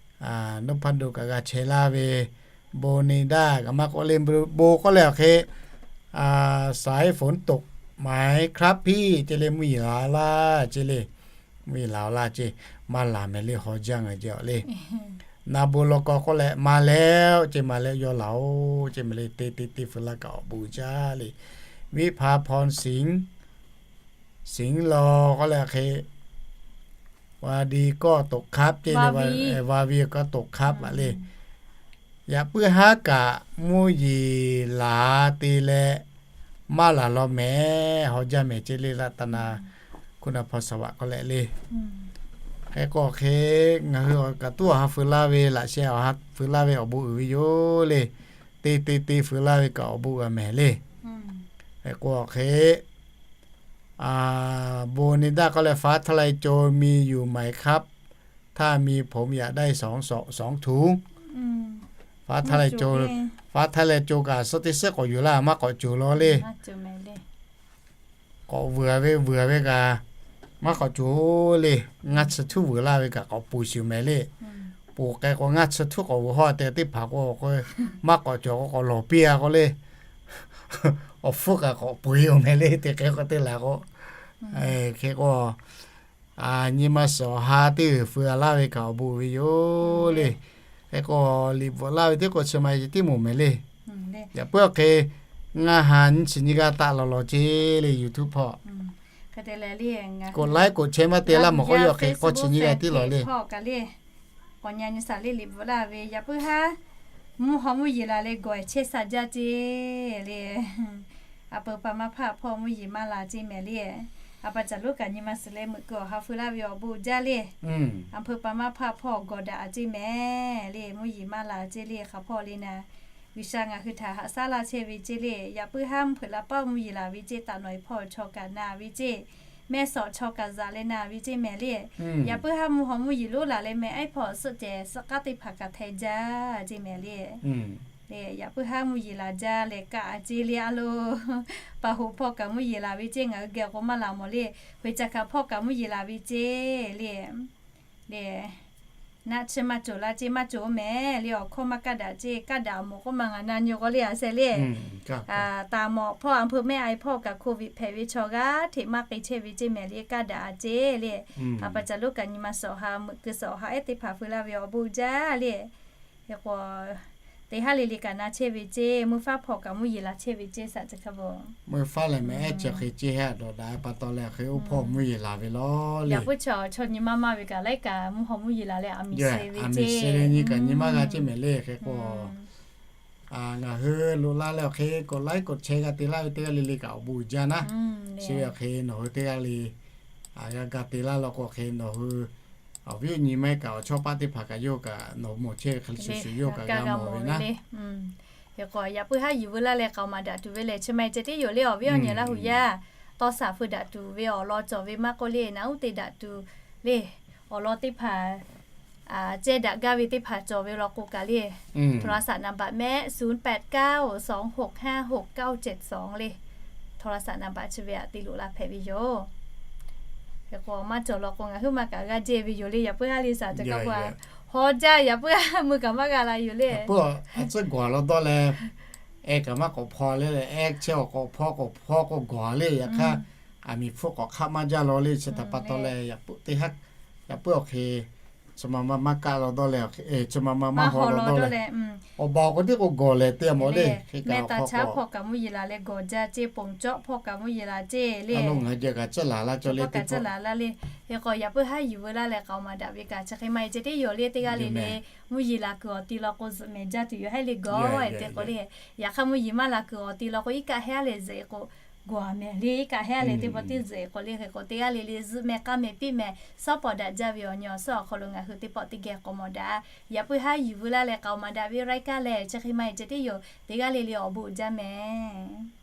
Naw hpaˇ do kaꞈ g'a chehˇ laˇ ve, bon ne daˇ kaꞈ maˇ k'oˆ le, bon k'oˆ leh awˬ hk'e สายฝนตกไหมครับพี่ ce le, mvuhˇ yeˬ la laˇ ce le. Mvuhˇ yeˬ la laˇ ce, maˇ laˬ mehˍ le, haw jaˇ ngaˬ jehˬ awˬ le. Na bon law k'aw k'oˆ leh maˇ leh ce, maˇ leh yaw laˬ oˬ ce mehˍ le. Te te te feu laˇ kaꞈ awˬ bon jaˇ le. วิภาพร สิงห์ สิงห์หล่อ k'oˆ leh hk'e สวัสดีครับ ce le, สวัสดีครับ laꞈ le. Yaꞈ puiˉ haˉ kaꞈ mvuhˇ yeˬ laˬ te leh maˇ laˬ law mehˍ, haw jaˇ mehˍ ce le, laˇ taˇ na. Hkunˉ na hpaw saˍ vaꞈ k'oˆ leh le. Hk'e k'o hk'e ngaˬ hui awˬ kaꞈ tuˉ awˬ ha feu laˇ ve, laꞈ sheh awˬ ha feu laˇ ve awˬ bon uiˍ ve yoˬ le. Te te te feu laˇ ve kaꞈ awˬ bon uiˍ mehˍ le. Hk'e k'o hk'e โบนิด้า k'oˆ leh ฟ้าทะลายโจรมีอยู่ไหมครับ ถ้ามีผมอยากได้สองสองสองถุง ฟ้าทะลายโจร ฟ้าทะลายโจร kaꞈ suhˉ teˇ suhˉ k'awꞈ yuˬ laˇ, maˇ k'awꞈ coˬ law le. K'awꞈ vuiˬ ve vuiˬ ve kaꞈ maˇ k'awꞈ coˬ le. Ngaˇ chi htuˇ vuiˬ laˇ ve kaꞈ k'awꞈ ponˬ shiˍ mehˍ le. Ponˬ k'ai k'o ngaˇ chi htuˇ k'awꞈ vuiˬ hawˇ te teˇ hpaˍ k'o k'o maˇ k'awꞈ coˬ k'o k'awꞈ lawˬ piˇ a k'o le. Awˬ hpfuhˇ kaꞈ k'awꞈ ponˬ yoˬ mehˍ le. Te hk'e k'o teˇ laˬ k'o, hk'e k'o nyi ma suhˍ awˬ ha teˇ g'uiˬ feu a laˇ ve kaꞈ awˬ bon uiˍ ve yoˬ le. Hk'e k'o liꞈ bvuhꞈ laˇ ve teˇ k'o chi ma ce tiˉ moˍ mehˍ le. Yaꞈ puiˉ awˬ hk'e ngaˇ ha nyiˇ chi nyiˇ g'aˇ taˆ law law ce le, YouTube hpawˇ. K'oꞈ laiˉ k'oꞈ chehˇ maˇ te laˇ mawˬ k'o, yawˇ hk'e k'awˇ chi nyiˇ g'aˇ tiˉ law le. K'awꞈ nyi nyi shaˍ le liꞈ bvuhꞈ laˇ ve, yaꞈ puiˉ haˉ mvuhˇ haw mvuhˇ yeˬ laˬ leh gawˬ chehˇ sha jaˇ ce le. A peu pa maˇ hpaˇ hpawˇ mvuhˇ yeˬ maˇ la ce mehˍ le. A pa caˬ lonˉ kaꞈ nyi ma suhˍ leh meuꞈ keu awˬ ha feu laˇ ve awˬ bon jaˇ le. A peu pa maˇ hpaˇ hpawˇ gawˬ daꞈ ce mehˍ le, mvuhˇ yeˬ maˇ la ce le. Hk'a hpawˇ le na, G'uiˬsha ngaˬ hui htaꞈ haꞈ shaˉ laˇ chehˇ ve ce le. Yaꞈ puiˉ haˉ mvuhˇ hpeuꞈ la paˆ mvuhˇ yeˬ laˬ ve ce, taꞈ nawˬ e hpawˇ chaw kaꞈ na ve ce, mehˇ sawꞈ chaw kaꞈ zaꞈ leh na ve ce mehˍ le. Yaꞈ puiˉ haˉ mvuhˇ haw mvuhˇ yeˬ lonˉ laˬ leh meh aiˉ hpawˇ suhˆ cehˬ suhˆ k'aˉ teˇ hpaˍ kaꞈ htaiˍ jaˇ ce mehˍ le. Yaꞈ puiˉ haˉ mvuhˇ yeˬ laˬ jaˇ leh kaꞈ a ce le a lo, pa hoꞈ hpawˇ kaꞈ mvuhˇ yeˬ laˬ ve ce, ngaˬ hui geh k'o maˇ laˬ mawˬ le. Hoꞈ e ca hkaˍ hpawˇ kaꞈ mvuhˇ yeˬ laˬ ve ce le. Le, naˆ chi maˇ cawˬ la ce, maˇ cawˬ mehˍ le. Awˬ hkawˇ maˇ kaˇ daꞈ ce, kaˇ daꞈ mawˬ k'oˆ ma ngaˬ na nyi k'o le a sheh le. Taˍ mawˬ hpawˇ a hpeu mehˆ a hpawˇ kaꞈ โควิด hpehꞈ ve chaw g'aˇ hteꞈ maˇ k'e chehˇ ve ce mehˍ le, kaˇ daꞈ a ce le. A pa caˬ lonˉ kaꞈ nyi ma suhˍ awˬ ha meuꞈ keu suhˍ awˬ ha ehˉ teˇ hpaˍ feu laˇ ve awˬ bon jaˇ le. Hk'e k'o, teˇ haˉ le le kaꞈ na chehˇ ve ce, mvuhˇ faˉ hpawˇ kaꞈ mvuhˇ yeˬ laˬ chehˇ ve ce shaꞈ ce hk'a bawˬ. Mvuhˇ faˉ lehˬ meh ehˉ chi hk'e ce hehˆ dawˬ daꞈ pa taw leh hk'e oˇ hpawˇ mvuhˇ yeˬ laˬ ve law le. Yaꞈ puiˉ chaw chaw nyi maˇ maˇ ve kaꞈ laiˉ kaꞈ mvuhˇ haw mvuhˇ yeˬ laˬ leh a miˍ se ve ce le, nyi kaꞈ nyi maˇ g'a ce mehˍ le. Hk'e k'o ngaˬ hui loꞈ la leh awˬ hk'e k'oꞈ laiˉ k'oꞈ chehˇ g'a te laˇ ve teˇ g'aˇ le le kaꞈ awˬ bon uiˍ jaˇ naˉ. Chi ve awˬ hk'e nawˬ hui teˇ g'aˇ le g'a g'a te laˇ law k'o, awˬ hk'e nawˬ hui awˬ viˉ awˬ nyi maˇ heˆ kaꞈ awˬ chawˇ paˆ teˇ hpaˍ kaꞈ yawˇ kaꞈ nawˬ hui mawˬ chehˇ ve hk'e le shuˍ shuˍ yawˇ kaꞈ g'a mawˬ ve naˉ. Hk'e k'o yaꞈ puiˉ haˉ yuˬ veu laˇ leh k'aoˍ maˍ daꞈ tuˬ ve lehˬ, chi ma e ceh tiˉ yoˬ le awˬ viˉ awˬ nyi Laˇ hu yaˇ. Tawˇ shaˍ feu daꞈ tuˬ ve awˬ lawn cawˬ ve maˇ k'oˆ le, naꞈ uˉ te daꞈ tuˬ le awˬ lawn teˇ hpaˍ ceh daꞈ gaˇ ve teˇ hpaˍ cawˬ ve law k'o kaꞈ le, โทรศัพท์ นามบัตร mehˆ ศูนย์แปดเก้า สองหกห้า หกเก้าเจ็ดสอง le, โทรศัพท์ นามบัตร chi ve aꞈ te loꞈ la hpehꞈ ve yoˬ. Hk'e k'o maˇ cawˬ law k'o ngaˬ hui maˇ kaꞈ g'a jehˇ ve yoˬ le. Yaꞈ puiˉ haˉ le shaˍ ca kaˇ k'o, haw jaˇ yaꞈ puiˉ haˉ meuˇ kaꞈ maˇ g'a la yoˬ le. Aˬ tcuhˉ gawˬ a law dawˇ leh, ehˉ kaꞈ maˇ k'awꞈ hpaw le, ehˉ chehˇ awˬ k'awꞈ hpaw k'awꞈ hpaw k'o gawˬ a le. Yaꞈ hk'aˇ, aˬ miˍ hpfuhˆ k'awꞈ hk'aˆ maˇ jaˇ law le. Chi htaꞈ pa taw leh, yaꞈ puiˉ awˬ hk'e chi ma ma maˇ kaˆ law dawˇ leh, chi ma ma maˇ haw law dawˇ leh, awˬ baˬ awˬ k'o teˇ k'o gawˬ lehˬ te mawˬ le. Hk'e kaꞈ awˬ hk'aw k'o, mehˆ taˍ chaˉ hpawˇ kaꞈ mvuhˇ yeˬ laˬ leh gawˬ jaˇ ceˇ, ponˬ cawˆ hpawˇ kaꞈ mvuhˇ yeˬ laˬ ceˇ le. Ngaˬ hui kaꞈ caˇ laˬ laˇ cawˬ le, caˇ laˬ laˇ le. Hk'e k'o yaꞈ puiˉ haˉ yuˬ veu laˇ leh k'aoˍ maˍ daꞈ ve kaꞈ chi hk'e maˇ heˆ. Ceh teˇ yoˬ le, teˇ g'aˇ le le mvuhˇ yeˬ laˬ kuiˬ awˬ ti law k'o zuhꞈ mehˍ jaˇ tuˬ yoˬ. Haiˉ le gawˬ te k'o le, yaꞈ hk'aˇ mvuhˇ yeˬ maˇ laˬ kuiˬ awˬ ti law k'o iˉ kaˆ heˉ a leh zuhꞈ e k'o gawˬ a mehˍ le, iˉ kaˆ heˉ a leh teˇ pawˆ tiˉ zuhꞈ e k'o le. Hk'e k'o teˇ g'aˇ le le zuhꞈ mehˍ k'a mehˍ piˇ mehˍ, suhˉ pawˍ daꞈ jaˇ ve awˬ nyi awˬ suhˉ awˬ hk'aw lo ngaˬ hui teˇ pawˆ teˇ geh k'awꞈ mawˬ daꞈ. Yaꞈ puiˉ haˉ yuˬ veu laˇ leh k'aoˍ maˍ daꞈ ve รายการ lehˬ chi hk'e maˇ heˆ. Ceh teˇ yoˬ, teˇ g'aˇ le le awˬ bon uiˍ jaˇ mehˍ.